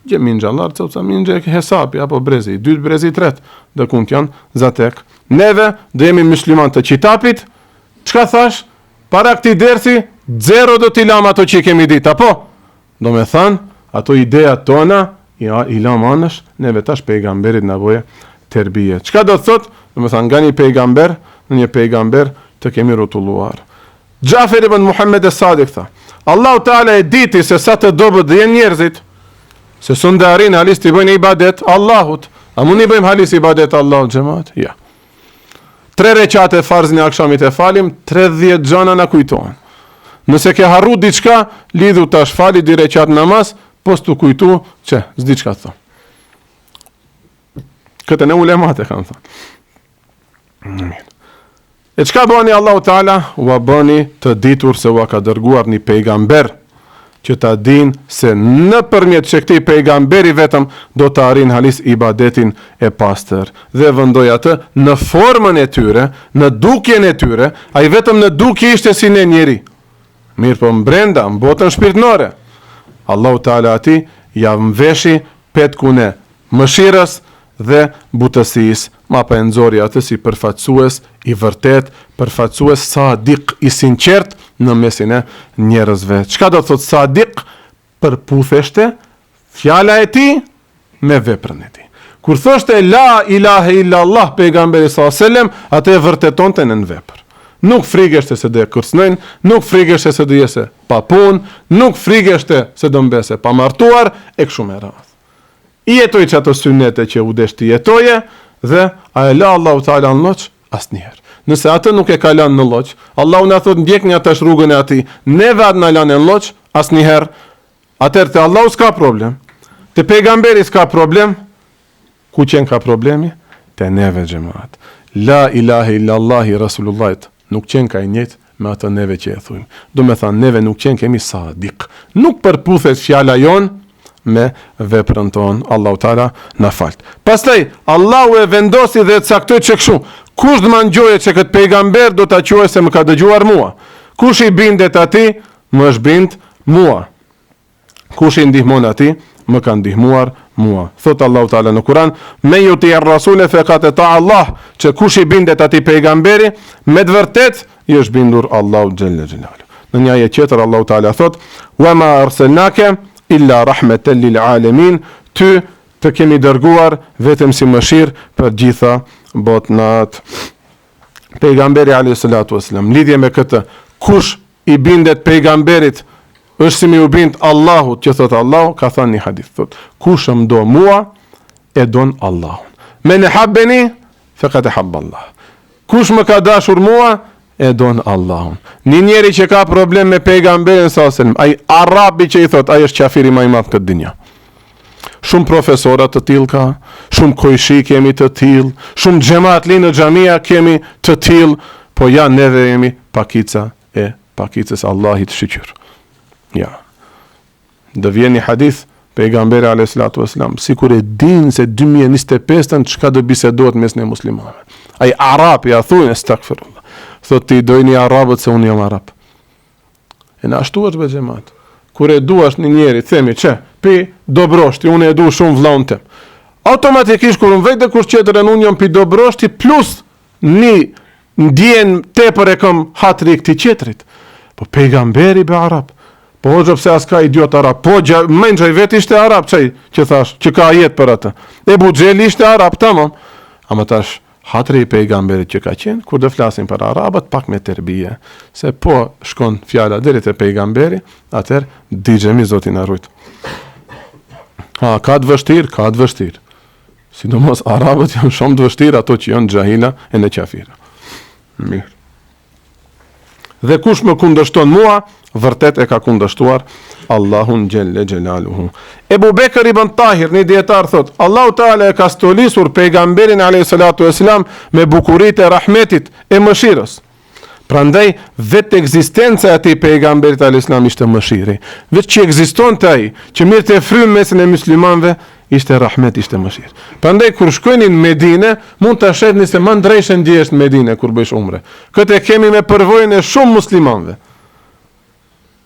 Gje minxhallar, ca minxhe hesapi, apo brezi i dytë, brezi i tretë, dhe kund janë zatek. Neve, do jemi musliman të qitapit, çka thash, para këtij dersi, zero do t'i lam ato që i kemi ditë, apo? Domethanë, ato ideja tona, i, i lam anësh, neve tash pejgamberit na boje terbije. Çka do të thot? Domethanë, nga një pejgamber, në një pejgamber të kemi rrotulluar. Xhafer ibn Muhammed es-Sadik tha, Allahu Teala e diti se sa të dobët do jenë njerëzit, se s'un do arrijnë halis t'i bëjnë ibadet Allahut. A mund i bëjmë halis ibadet Allahut xhemat? Ja. Tre reqate farzin e akshamit e falim, 30 gjana na kujtohen. Nëse ke harru diçka, lidhu tash fali dy reqat namaz, po s'tu kujtu, që, s'di çka të thom. Këtë ne ulemat e kanë thënë. Mirë. E çka bëni Allahu Teala? Ua bëni të ditur se ua ka dërguar një pejgamber që. Që ta dinë se nëpërmjet qëkëtij pejgamberi vetëm do ta arrijnë halis ibadetin e pastër. Dhe e vendoi atë në formën e tyre, në dukjen e tyre, ai vetëm në dukje ishte si ne njeri. Mirëpo mbrenda, në botën shpirtnore, Allahu Teala atij ia mveshi petkun e mëshirës dhe butësisë, mapa e nxori atë si përfaqësues i vërtetë, përfaqësues sadik, i sinqertë në mesin e njerëzve. Çka do të thotë sadik? Përputheshte fjala e tij me veprën e tij. Kur thoshte la ilahe illa Allah pejgamberi sallallahu alajhi wasallam, atë e vërtetonte në vepër. Nuk frigeshte se do e kërcënojnë, nuk frigeshte se do jese pa punë, nuk frigeshte se do mbese pa martuar e kështu me radhë. I jetoi qato synete që u desh t'i jetoje dhe a e la Allahu Teala në lloç? Asnjëherë. Nëse atë nuk e ka lënë në lloç, Allahu na thotë ndjekni tash rrugën e atij, neve a na lan në lloç? Asnjëherë. Atëherë te Allahu s'ka problem. Te pejgamberi s'ka problem. Ku qenka problemi? Te neve xhemat. La ilahe illa Allahi Rasulullahit nuk qenka i njëjtë me atë neve që e thujmë. Domethanë neve nuk qenkemi sadik. Nuk përputhet fjala jonë me veprën tonë. Allahu Teala na falt. Pastaj Allahu e vendosi dhe e caktoi që kështu, kush do ma ngjoje që këtë pejgamber do ta quaj se më ka dëgjuar mua. Kush i bindet atij, më është bind mua. Kush i ndihmon atij, më ka ndihmuar mua. Thotë Allahu Teala në Kur'an, "Men yuti ar-rasule faqad ata Allah", që kush i bindet atij pejgamberi, me të vërtetë i është bindur Allahut xhelle xhelalu. Në një ajet tjetër Allahu Teala thotë, "Wa ma arsalnaka illa rahmatan lil alamin", ty të kemi dërguar vetëm si mëshirë për gjitha botnat. Pejgamberi alayhi salatu wasalam, lidhje me këtë, kush i bindet pejgamberit është si me ju bind Allahut që thot Allahu ka thënë një hadith thot kush më do mua e don Allahun men ehabbeni fekad ehabba Allah kush më ka dashur mua e don Allahun një njeri që ka problem me pejgamberin sa selam ai arabi që i thot ai është qafiri më i madh këtë dynja Shumë profesora të tillë ka, shumë kojshi kemi të tillë, shumë xhematli në xhamia kemi të tillë, po ja neve jemi pakica e pakicës Allahit shyqyr. Ja. Do vjen një hadith pejgamberi alayhi salatu wasalam, sikur e din se 2025-ën çka do bisedohet mes ne muslimanëve. Ai arab ja thujnë estagfirullah. Thotë ti dojni arabët se unë jam arab. E në ashtu është be xhemat. Kur e duash një njeri, themi që, pi Dobroshti, unë e du shumë vllaun tem. Automatikisht kur unë vetë dhe kush tjetër e unë jam pi Dobroshti, plus një ndjen tepër e kam hatri i këtij tjetrit. Po pejgamberi be arab. Po hoxha pse as ka idiot arab. Po gja, menxhaj vetë ishte arab qaj që thash, që ka ajet për atë. Ebu Xhehli ishte arab, tamam. Ama tash Hatri i pejgamberit që ka qenë, kur do flasim për arabët, pak me terbije, se po shkon fjala deri te pejgamberi, atëherë digjemi Zoti na rujt. Ha, ka të vështirë, ka të vështirë. Sidomos arabët janë shumë të vështirë ato që janë xhahila e në qafira. Mirë. Dhe kush më kundërshton mua, vërtet e ka kundërshtuar Allahun xhelle xhelaluhu. Ebu Bekër ibn Tahir, një dijetar thot, Allahu Teala e ka stolisur pejgamberin alayhi salatu wasalam me bukuritë e rahmetit e mëshirës. Prandaj vetë ekzistenca e atij pejgamberit alayhis salam ishte mëshirë. Vetë që ekzistonte ai, që merrte frymë mesin e muslimanëve, ishte rahmet, ishte mëshirë. Prandaj kur shkojni në Medinë, mund ta shihni se më ndryshe ndjehesh në Medinë kur bësh umre. Këtë e kemi me përvojën e shumë muslimanëve.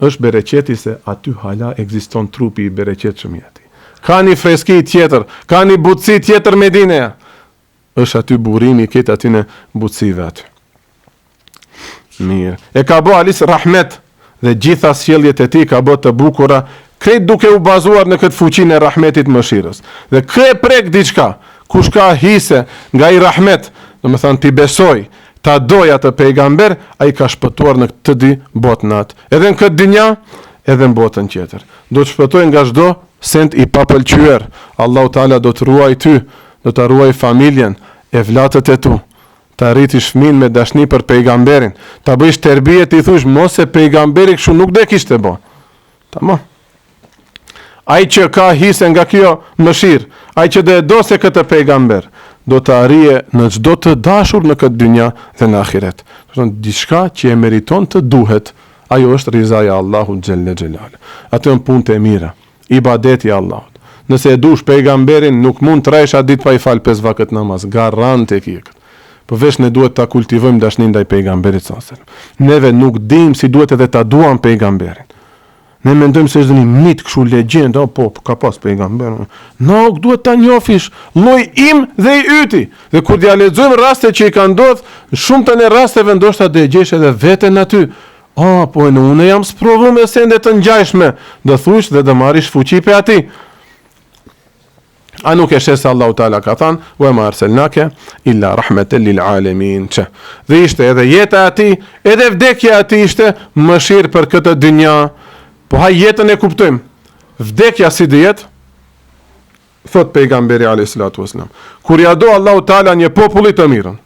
Është bereqeti se aty hala ekziston trupi i bereqetshëm i atij. Ka një freski tjetër, ka një butësi tjetër Medineja. Është aty burimi i krejt atyne butësive aty. Mirë. E ka bo halis rahmet dhe gjitha sjelljet e tij ka bo të bukura, krejt duke u bazuar në këtë fuqinë e rahmetit mëshirës. Dhe kë e prek diçka, kush ka hise nga ai rahmet, domethënë t'i besoj, ta doj atë pejgamber, ai ka shpëtuar në të dy botnat. Edhe në këtë dynja, edhe në botën tjetër. Do të shpëtoj nga çdo send i papëlqyer. Allahu Teala do të ruaj ty, do ta ruaj familjen, evlatët e tu. Ta rritish fëmijën me dashni për pejgamberin, ta bëjsh terbije t'i thush mos se pejgamberi kështu nuk do e kishte bo. Tamam. Ai që ka hise nga kjo mëshirë, ai që do e dose këtë pejgamber, do të arrijë në çdo të dashur në këtë dynja dhe në ahiret. Do të thonë diçka që e meriton të duhet. Ajo është rizaja e Allahut xhelle xhelaluhu. Ato janë punët e mira, ibadeti i Allahut. Nëse e dush pejgamberin, nuk mund të rrejsh atë ditë pa i fal pesë vakët namaz, garant e ki këtë. Po veç ne duhet ta kultivojmë dashninë ndaj pejgamberit sallallahu alajhi wasallam. Neve nuk dimë si duhet edhe ta duam pejgamberin. Ne mendojmë se është një mit kështu legjendë, oh, po, ka pas pejgamber. Nuk duhet ta njofish, lloj im dhe i yti. Dhe kur t'ia lexojmë raste që i kanë ndodh, në shumtën e rasteve ndoshta do e gjesh edhe veten aty. Ah, po edhe unë jam sprovu me sende të ngjashme, do thush dhe do marrish fuqi pe atij. A nuk e sheh se Allahu Teala ka thënë, "Wa ma arsalnake illa rahmatan lil alamin." Që dhe ishte edhe jeta e atij, edhe vdekja e atij ishte mëshirë për këtë dynja. Po haj jetën e kuptojmë. Vdekja si do jetë? Thot pejgamberi alayhi salatu wasalam. Kur ja do Allahu Teala një populli të mirën,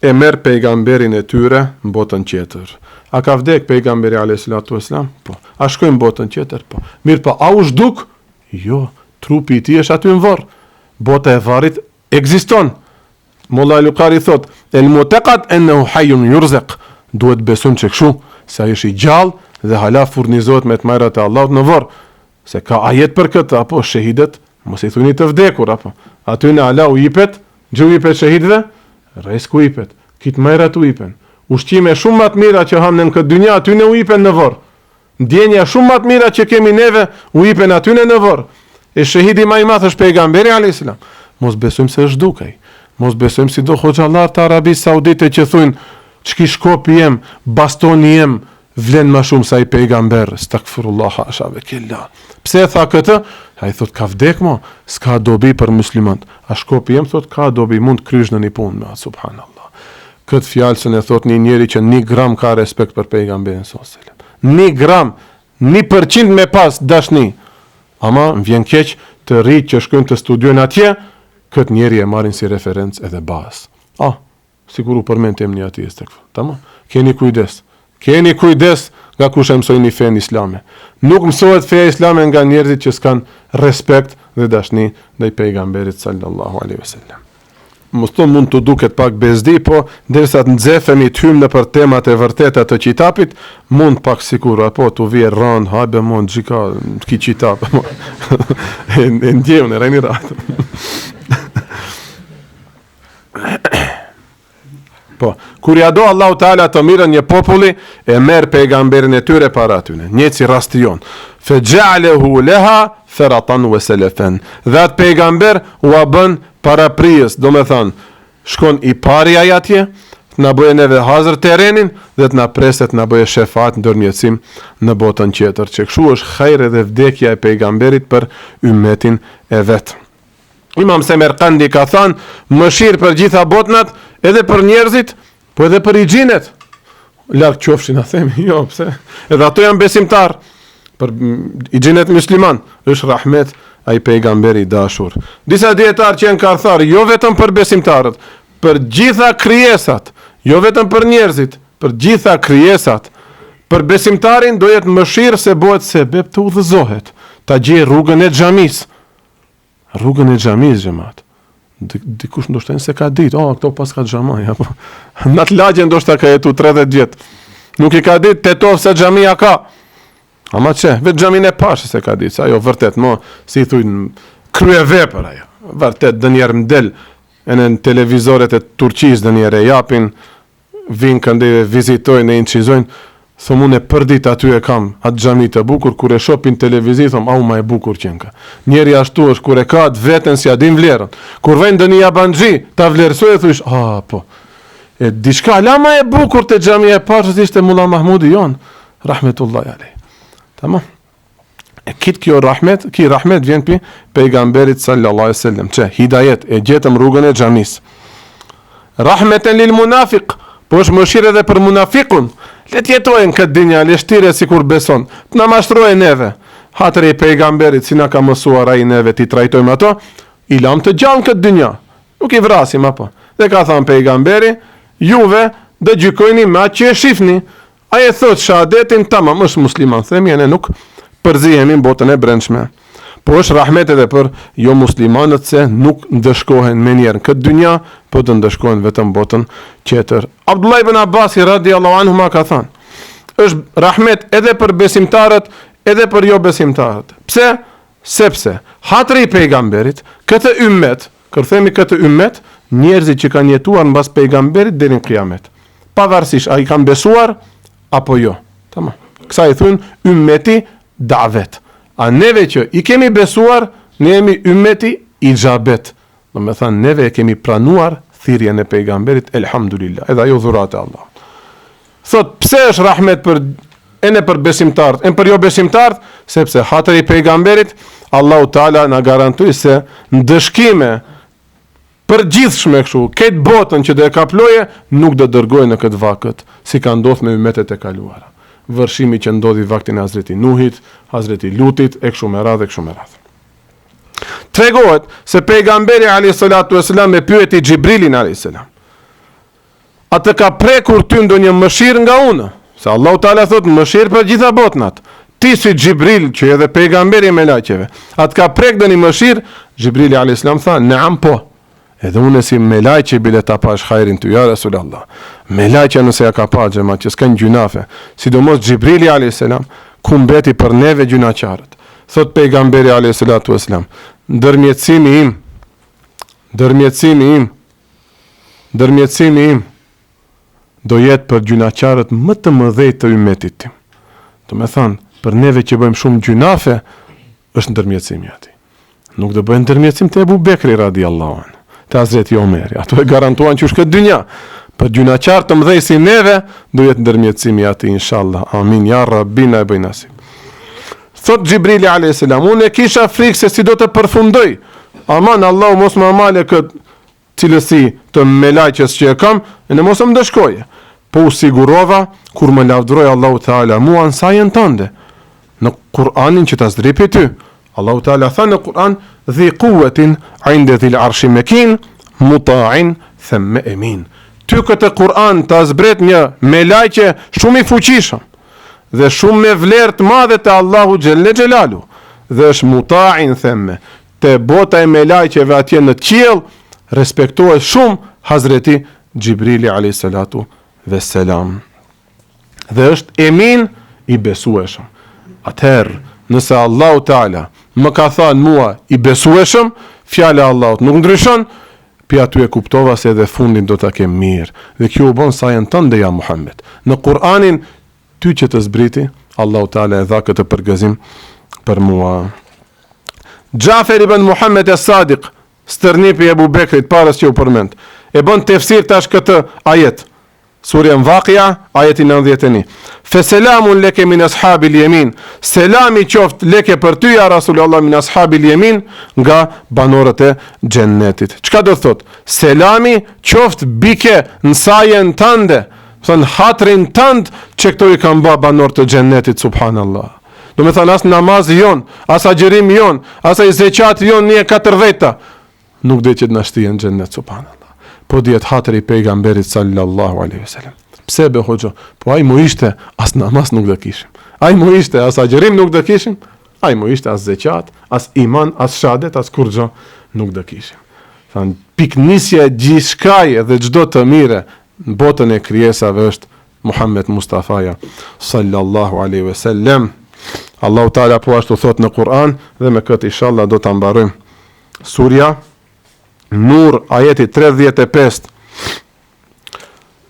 e merr pejgamberin e tyre në botën tjetër. A ka vdek pejgamberi alayhi salatu wasalam? Po. A shkoi në botën tjetër? Po. Mirëpo, a u zhduk? Jo, trupi i tij është aty në varr. Bota e varrit ekziston. Mulla Ali Kari thot, el mu'taqad ennehu hayyun yurzaq. Duhet besojmë që kështu, se ai është i gjallë dhe hala furnizohet me të mirat e Allahut në varr. Se ka ajet për këtë, apo shehidët, mos i thuni të vdekur, apo. Atyne hala u jipet, ç'u jipet shehidëve, rresk u jipet, krejt t'mirat u jipen. Ushqime shumë ma të mira që hamë në këtë dynja, atyne u jipen në vorr. Ndjenja shumë ma të mira që kemi neve, u jipen atyne në vorr. E shehidi ma i madh është pejgamberi alayhis salam. Mos besojmë se është zhduk ai. Mos besojmë si do hoxhallar të Arabisë Saudite që thujnë, çki shkopi jem, bastoni jem, Vlen ma shumë se ai pejgamber, stagfirullah hasha ve kella. Pse e tha këtë? Ai thot ka vdek mo, s'ka dobi për muslimant. A shkopi jem thot ka dobi, mund të krysh ndonjë punë me atë, subhanallah. Këtë fjalë s'e thot një njeri që një gram ka respekt për pejgamberin sallallahu alajhi wasallam. Një gram, 1% me pas dashni. Ama më vjen keq të rinjtë që shkojnë të studiojnë atje, këtë njeri e marrin si referencë edhe bazë. Ah, Sikur u përmend emni i atij estagfir. Tamam. Keni kujdes. Keni kujdes nga kush e mësojni fenë islame. Nuk mësohet feja islame nga njerëzit që s'kanë respekt dhe dashni ndaj pejgamberit sallallahu alaihi wasallam. Mos të mund të duket pak bezdi, po derisa të nxefemi të hyjmë nëpër temat e vërteta të qitapit, mund pak sikur apo t'u vije rënd, hajde mund çka ki qitap. e, e ndjej unë rreni rahat. Po, kur ja do Allahu Teala të mirën një populli, e merr pejgamberin e tyre para atyne. Njëjtë si rasti jon. Fe ja'alehu leha feratan wa selefen. Dhe atë pejgamber ua bën paraprijës, domethënë, shkon i pari ai atje, të na bëjë neve hazër terrenin dhe të na presë të na bëjë shefat ndërmjetësim në botën tjetër. Që kështu është hajr edhe vdekja e pejgamberit për ymmetin e vet. Imam Semerkandi ka thënë, mëshirë për gjitha botnat, edhe për njerëzit, po edhe për xhinët. Larg qofshin, a themi, jo, pse? Edhe ato janë besimtar, për xhinët musliman, është rahmet ai pejgamberi i dashur. Disa dijetarë që janë kanë thënë, jo vetëm për besimtarët, për gjitha krijesat, jo vetëm për njerëzit, për gjitha krijesat, për besimtarin do jetë mëshirë se bëhet sebeb të udhëzohet, ta gjejë rrugën e xhamisë, Rrugën e xhamisë xhemat. Dikush ndoshta s'e ka ditë, oh, këto paska xhami, apo. Në atë lagje ndoshta ka jetu 30 vjet. Nuk i ka ditë Tetovë se xhamia ka. Ama që, vetë xhaminë e pashë s'e ka ditë, se ajo vërtet, mo, si i thujnë, kryevepër ajo. Vërtet, ndonjëherë më del, edhe në televizoret e Turqisë ndonjëherë e japin, Vijnë këndej e vizitojnë e inçizojnë, thom unë përditë aty e kam atë xhami të bukur, kur e shoh në televizor thom au ma e bukur qenka. Njeri ashtu është kur e ka atë veten s'ia din vlerën. Kur vjen ndonjë jabanxhi ta vlerësojë thush ah po. E diçka hala ma e bukur te xhamia e Pashës ishte Mulla Mahmudi jon, rahmetullahi alejh. Tamam. E kit kjo rahmet, ki rahmet vjen pi pejgamberit sallallahu alaihi wasallam, që hidajet e gjetëm rrugën e xhamisë. Rahmeten lil munafiq, po është mëshirë edhe për munafikun. Le të jetojë në këtë dynja, le shtire sikur beson, të na mashtrojë neve. Hatri i pejgamberit si na ka mësuar ai neve t'i trajtojmë ato, i lam të gjallë në këtë dynja. Nuk i vrasim apo. Dhe ka thënë pejgamberi, juve do gjykojni me atë që e shifni. Ai e thotë shahadetin tamam është musliman, themi e ne nuk përzihemi në botën e brendshme. Po është rahmet edhe për jo muslimanët se nuk ndëshkohen menjëherë në këtë dynja, po do ndëshkohen vetëm botën tjetër. Abdullah ibn Abbasi radiallahu anhuma ka thënë, është rahmet edhe për besimtarët, edhe për jo besimtarët. Pse? Sepse hatri i pejgamberit, këtë ymmet, kur themi këtë ymmet, njerëzit që kanë jetuar mbas pejgamberit deri në kiamet. Pavarësisht a i kanë besuar apo jo. Tamam. Kësaj i thonë ymmeti davet. A neve që i kemi besuar, ne jemi ymmeti ixhabet. Domethënë neve e kemi pranuar thirrjen e pejgamberit elhamdulillah. Edhe ajo dhuratë e Allahut. Thot pse është rahmet për ene për besimtarët, ene për jo besimtarët, sepse hatri i pejgamberit Allahu Teala na garantoi se ndëshkime përgjithshme kështu, këtë botën që do e kaploje, nuk do dërgojë në këtë vakët, si ka ndodhur me ymetet e kaluara. Vërshimi që ndodhi vaktin e Hazreti Nuhit, Hazreti Lutit, e kështu me radhë, e kështu me radhë. Tregohet se pejgamberi alayhi salatu wasalam e pyeti Xhibrilin alayhi salam. A të ka prekur ty ndonjë mëshirë nga unë? Se Allahu Teala thotë mëshirë për gjitha botnat. Ti si Xhibril, që je edhe pejgamberi i melaqeve, a të ka prek ndonjë mëshirë? Xhibrili alayhis salam tha, "Naam po." Edhe unë si melaqe bile ta pash hajrin ty, ja Resulallah. Melaqja nëse ja ka pa xhemat që s'kanë gjynafe, sidomos Xhibrili alayhis salam, ku mbeti për neve gjynaqarët. Thot pejgamberi alayhis salatu wasalam, ndërmjetësimi im, ndërmjetësimi im, Ndërmjetësimi im do jetë për gjynaqarët më të mëdhej të ymetit tim. Domethënë, për neve që bëjmë shumë gjynafe, është ndërmjetësimi i atij. Nuk do bëjë ndërmjetësim te Ebu Bekri radiallahu anhu, te Hazreti Omeri. Ato e garantuan që është këtë dynja. Për gjynaqarë të mëdhej si neve, do jetë ndërmjetësimi i atij, inshallah. Amin, ja Rabbi na e bëj nasib. Thot Xhibrili a.s. Unë e kisha frikë se si do të përfundoj. Aman, Allahu mos më male këtë cilësi të melaqes që e kam, e në mos më ndëshkoje. Po u sigurova kur më lavdëroi Allahu Teala mua në sajën tënde, në Kur'anin që ta zdripi ty. Allahu Teala tha në Kur'an: "Dhi quwwatin 'inda dhil arshi makin, muta'in thumma amin." Ty këtë Kur'an ta zbret një melaqe shumë i fuqishëm dhe shumë me vlerë të madhe te Allahu xhelle xhelalu dhe është muta'in themme Te bota e melaqeve atje në qiell respektohet shumë Hazreti Xhibrili alejhi salatu ve selam. Dhe është emin i besueshëm. Atëherë, nëse Allahu Teala më ka thënë mua i besueshëm, fjala e Allahut nuk ndryshon, pi aty e kuptova se edhe fundin do ta kem mirë. Dhe kjo u bën sajën tënde ja Muhammed. Në Kur'anin Ty që të zbriti, Allahu Teala e dha këtë përgëzim për mua. Xhafer ibn Muhammed es-Sadiq, stërnipi i Ebu Bekrit, parës që u përmend, e bën tefsir tash këtë ajet. Surja Vakia, ajeti 91. Fe selamun leke min ashabil jemin. Selami qoftë leke për ty, ja Rasulullah, min ashabil jemin, nga banorët e xhennetit. Çka do thot? Selami qoftë bike në sajen tënde, Thënë hatrin tënd që këto i kanë ba banorë të xhennetit subhanallah. Domethënë as namazi jon, as agjërimi jon, as ai zeqati jon një e katërdheta nuk do që të na shtijë në xhennet subhanallah. Po dihet hatri i pejgamberit sallallahu alaihi wasallam. Pse be hoxho? Po ai mu ishte as namaz nuk do kishim. Ai mu ishte as agjërim nuk do kishim. Ai mu ishte as zeqat, as iman, as shahadet, as kurrgjë nuk do kishim. Thanë pikënisja e gjithçkaje dhe çdo të mire në botën e krijesave është Muhammed Mustafaja sallallahu alaihi wasallam. Allahu Teala po ashtu thot në Kur'an dhe me këtë inshallah do ta mbarojmë. Surja Nur ajeti 35.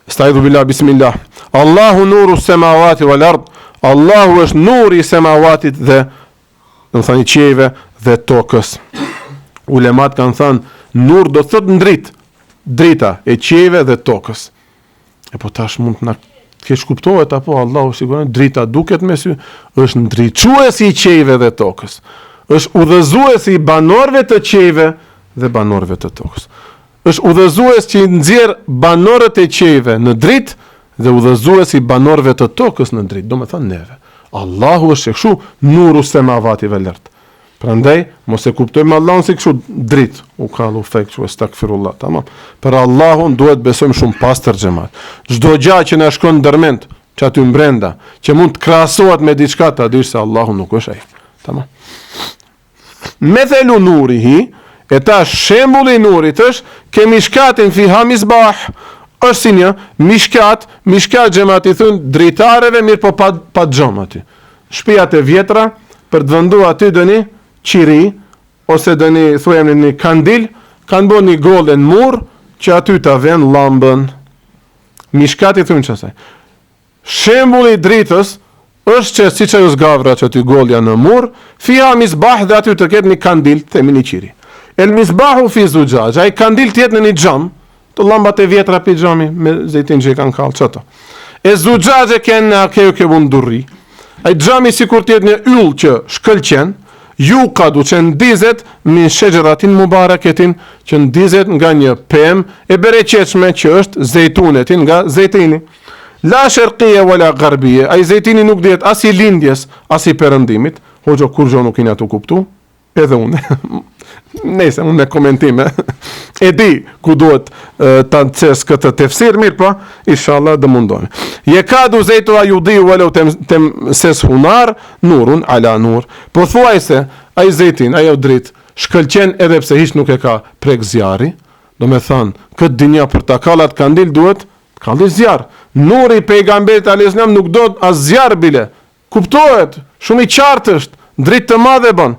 Estaidhu billah bismillah. Allahu nuru semawati wal ard. Allahu është nuri i semawatit dhe domethënë i qiejve dhe tokës. Ulemat kanë thënë, nur do të thotë ndrit, drita e qiejve dhe tokës. E po tash mund të na keqkuptohet apo Allahu sigurisht drita duket me sy, është ndriçuesi i qiejve dhe tokës. Është udhëzuesi i banorëve të qiejve dhe banorëve të tokës. Është udhëzues që i nxjerr banorët e qiejve në dritë dhe udhëzues i banorëve të tokës në dritë, domethënë neve. Allahu është kështu nuru semavati vel ard. Prandaj mos e kuptojmë Allahun si kështu dritë, u kallu fek kështu estagfirullah, tamam. Për Allahun duhet besojmë shumë pastër xhemat. Çdo gjë që na shkon ndërmend, që aty mbrenda, që mund të krahasohet me diçka ta dish se Allahu nuk është ai. Tamam. Methelu nurihi, e tash shembulli i nurit është, ke mishkatin fiha misbah, është si një mishkat, mishkat xhemat i thujnë dritareve mirëpo pa, pa xham aty. Shpijat e vjetra, për të vëndu aty ndonjë qiri, ose ndonjë thujemi një kandil, kanë bo një golle në mur, që aty ta venë llambën. Mishkat i thujnë qasaj. Shembulli i dritës është që siç ajo zgavra që aty gollja në mur, fiha misbah dhe aty të ketë një kandil, themi një qiri. El misbahu fi zuxhaxh, ai kandil të jetë në një xham, të llambat e vjetra pi xhami me zejtin që i kanë kall qato. E zuxhaxhe ke'enneha keukebun durri. Ai xhami sikur të jetë një yll që shkëlqen, jukadu që ndizet min shexheratin mubareketin që ndizet nga një pemë e bereqetshme që është zejtunetin nga zejtini. La sherkije wa la garbije, ai zejtini nuk dihet as i lindjes, as i perëndimit, hoxhë kurgjo nuk jena tu kuptu, edhe unë, nejse, unë me komentime, e di ku duhet ta ces këtë tefsir, mirëpo, inshallah do mundohemi. Jekadu zejtuha judiu wa lem temseshu nar, nurun ala nur. Pothuajse, ai zejtin, ajo dritë, shkëlqen edhe pse hiç nuk e ka prek zjarri, domethanë, këtë dynja për ta kall atë kandil duhet Kalli zjarr. Nuri i pejgamberit alayhis salam nuk do as zjarr bile. Kuptohet, shumë i qartë është, dritë të madhe bën.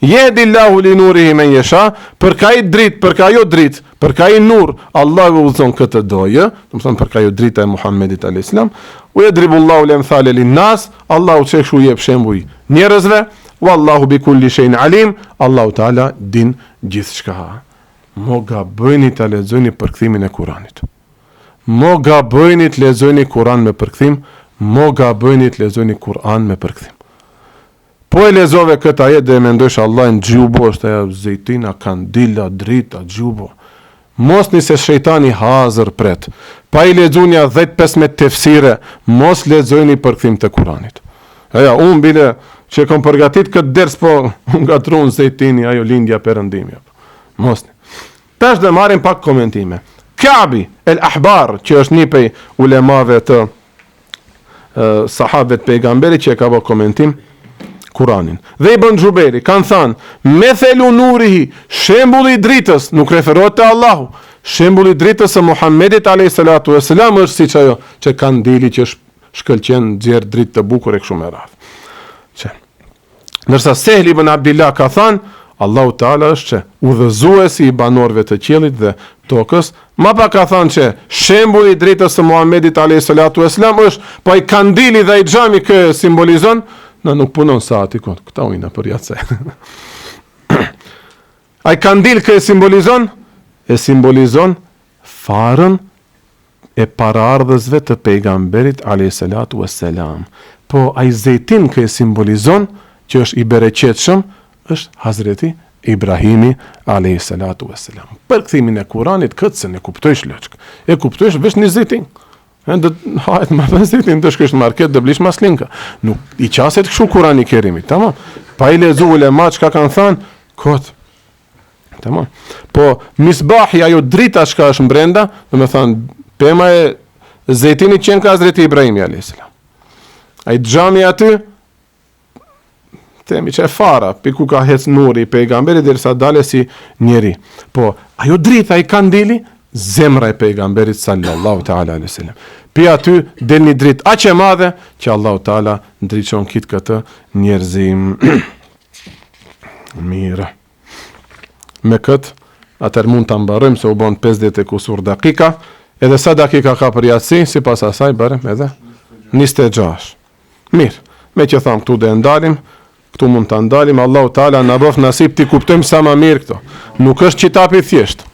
Jehdillahu li nurihi men yasha, për ka ai dritë, për ka ajo dritë, për ka ai nur, Allahu e udhëzon kë të dojë, domethonë për ka ajo drita e Muhammedit alayhis salam. Ue jedribullahu l'emthale lin nas, Allahu qekështu jep shembuj njerëzve, wallahu bi kulli shay'in alim, Allahu Teala din gjithçka. Mo gabojni ta lexojni përkthimin e Kuranit. Mo gabojni të lexojni Kuran me përkthim, mo gabojni të lexojni Kuran me përkthim. Po e lexove këtë ajet dhe e mendojsh Allahin xhubo është ajo zejtina, kandila, drita, xhubo. Mosni se shejtani hazër pret. Pa i lexu nja 10-15 tefsire, mos lexojni përkthim të Kuranit. Eja, unë bile që e kom përgatit këtë ders po ngatrun zejtini, ajo lindja perëndimi. Mosni. Tash do marrim pak komentime. Kabi el Ahbar, që është një prej ulemave të sahabëve të pejgamberit që e ka bë komentim Kuranin. Dhe Ibn Xhubejri kanë thënë, "Methelu nurihi, shembulli i dritës, nuk referohet te Allahu. Shembulli i dritës së Muhammedit alayhi salatu vesselam është siç ajo që kandili që shkëlqen, nxjerr dritë të bukur e kështu me radhë. Që Ndërsa Sehl ibn Abdillah ka thënë, Allahu Teala është që udhëzuesi i banorëve të qiellit dhe tokës, ma pak ka thënë që shembulli i dritës së Muhamedit alayhi salatu wasalam është po ai kandili dhe ai xhami kë simbolizon, na nuk punon saati kot, këta ujna për jace. ai kandil kë simbolizon, e simbolizon farën e paraardhësve të Pejgamberit alejhi salatu ue selam. Po ai zejtin kë e simbolizon, që është i bereqetshëm, është Hazreti Ibrahimi alejhi salatu ue selam. Përkthimin e Kuranit këtë s'e kuptojsh loçk. E kuptojsh veç një zejtin. E do të hahet më me zejtin, do shkosh në market do blish maslinka. Nuk i qaset kështu Kurani Kerimit, tamam? Pa i lexu ulema çka kanë thënë, kot. Tamam. Po misbahi ajo drita çka është brenda, domethanë pema e zejtinit qenka Hazreti Ibrahimi alayhis salam. Ai xhami aty themi që e fara, pi ku ka hec nuri i pejgamberit derisa dale si njeri. Po ajo drita ai kandili zemra e pejgamberit sallallahu ta'ala alaihi wasallam. Pi aty del një dritë aq e madhe që Allahu ta'ala ndriçon kit këtë njerëzim. Mirë. Me këtë, atëherë mund ta mbarojmë se u bën 50 e kusur dakika, edhe sa dakika ka për jaci, sipas asaj bërëm edhe 26. Mirë, meqë thamë këtu dhe e ndalim, këtu mund ta ndalim, Allahu Teala na bëftë nasip t'i kuptojmë sa ma mirë këto. Nuk është qitap i thjeshtë.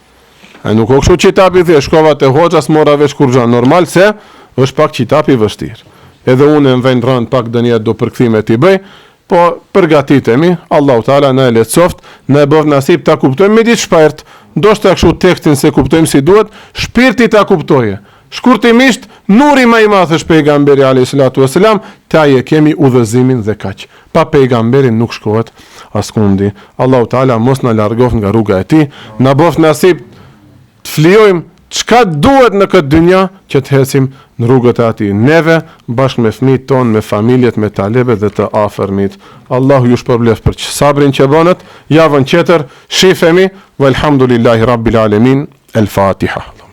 E nuk o kështu qitap i thjeshtë, shkova te hoxha s'mora vesh kurrgjë, normal se është pak qitap i vështirë. Edhe unë më vjen rënd pak ndonjëherë do përkthime t'i bëj, Po përgatitemi, Allahu Teala na e lehtësoftë, na e bëftë nasip ta kuptojmë me ditë shpirt, ndoshta kështu tekstin s'e kuptojmë si duhet, shpirti ta kuptojë. Shkurtimisht, nuri ma i madh është pejgamberi alejhi salatu vesselam, te ai e kemi udhëzimin dhe kaq. Pa pejgamberin nuk shkohet askundi. Allahu Teala mos na largoftë nga rruga e tij, na bëftë nasip të flijojmë. çka duhet në këtë dynja që të ecim në rrugët e atij. Neve, bashkë me fëmijët tonë, me familjet, me talebet dhe të afërmit. Allahu ju shpërbleftë për sabrin që bënët, javën tjetër, shifemi, velhamdulillahi rabbil alemin, el fatiha.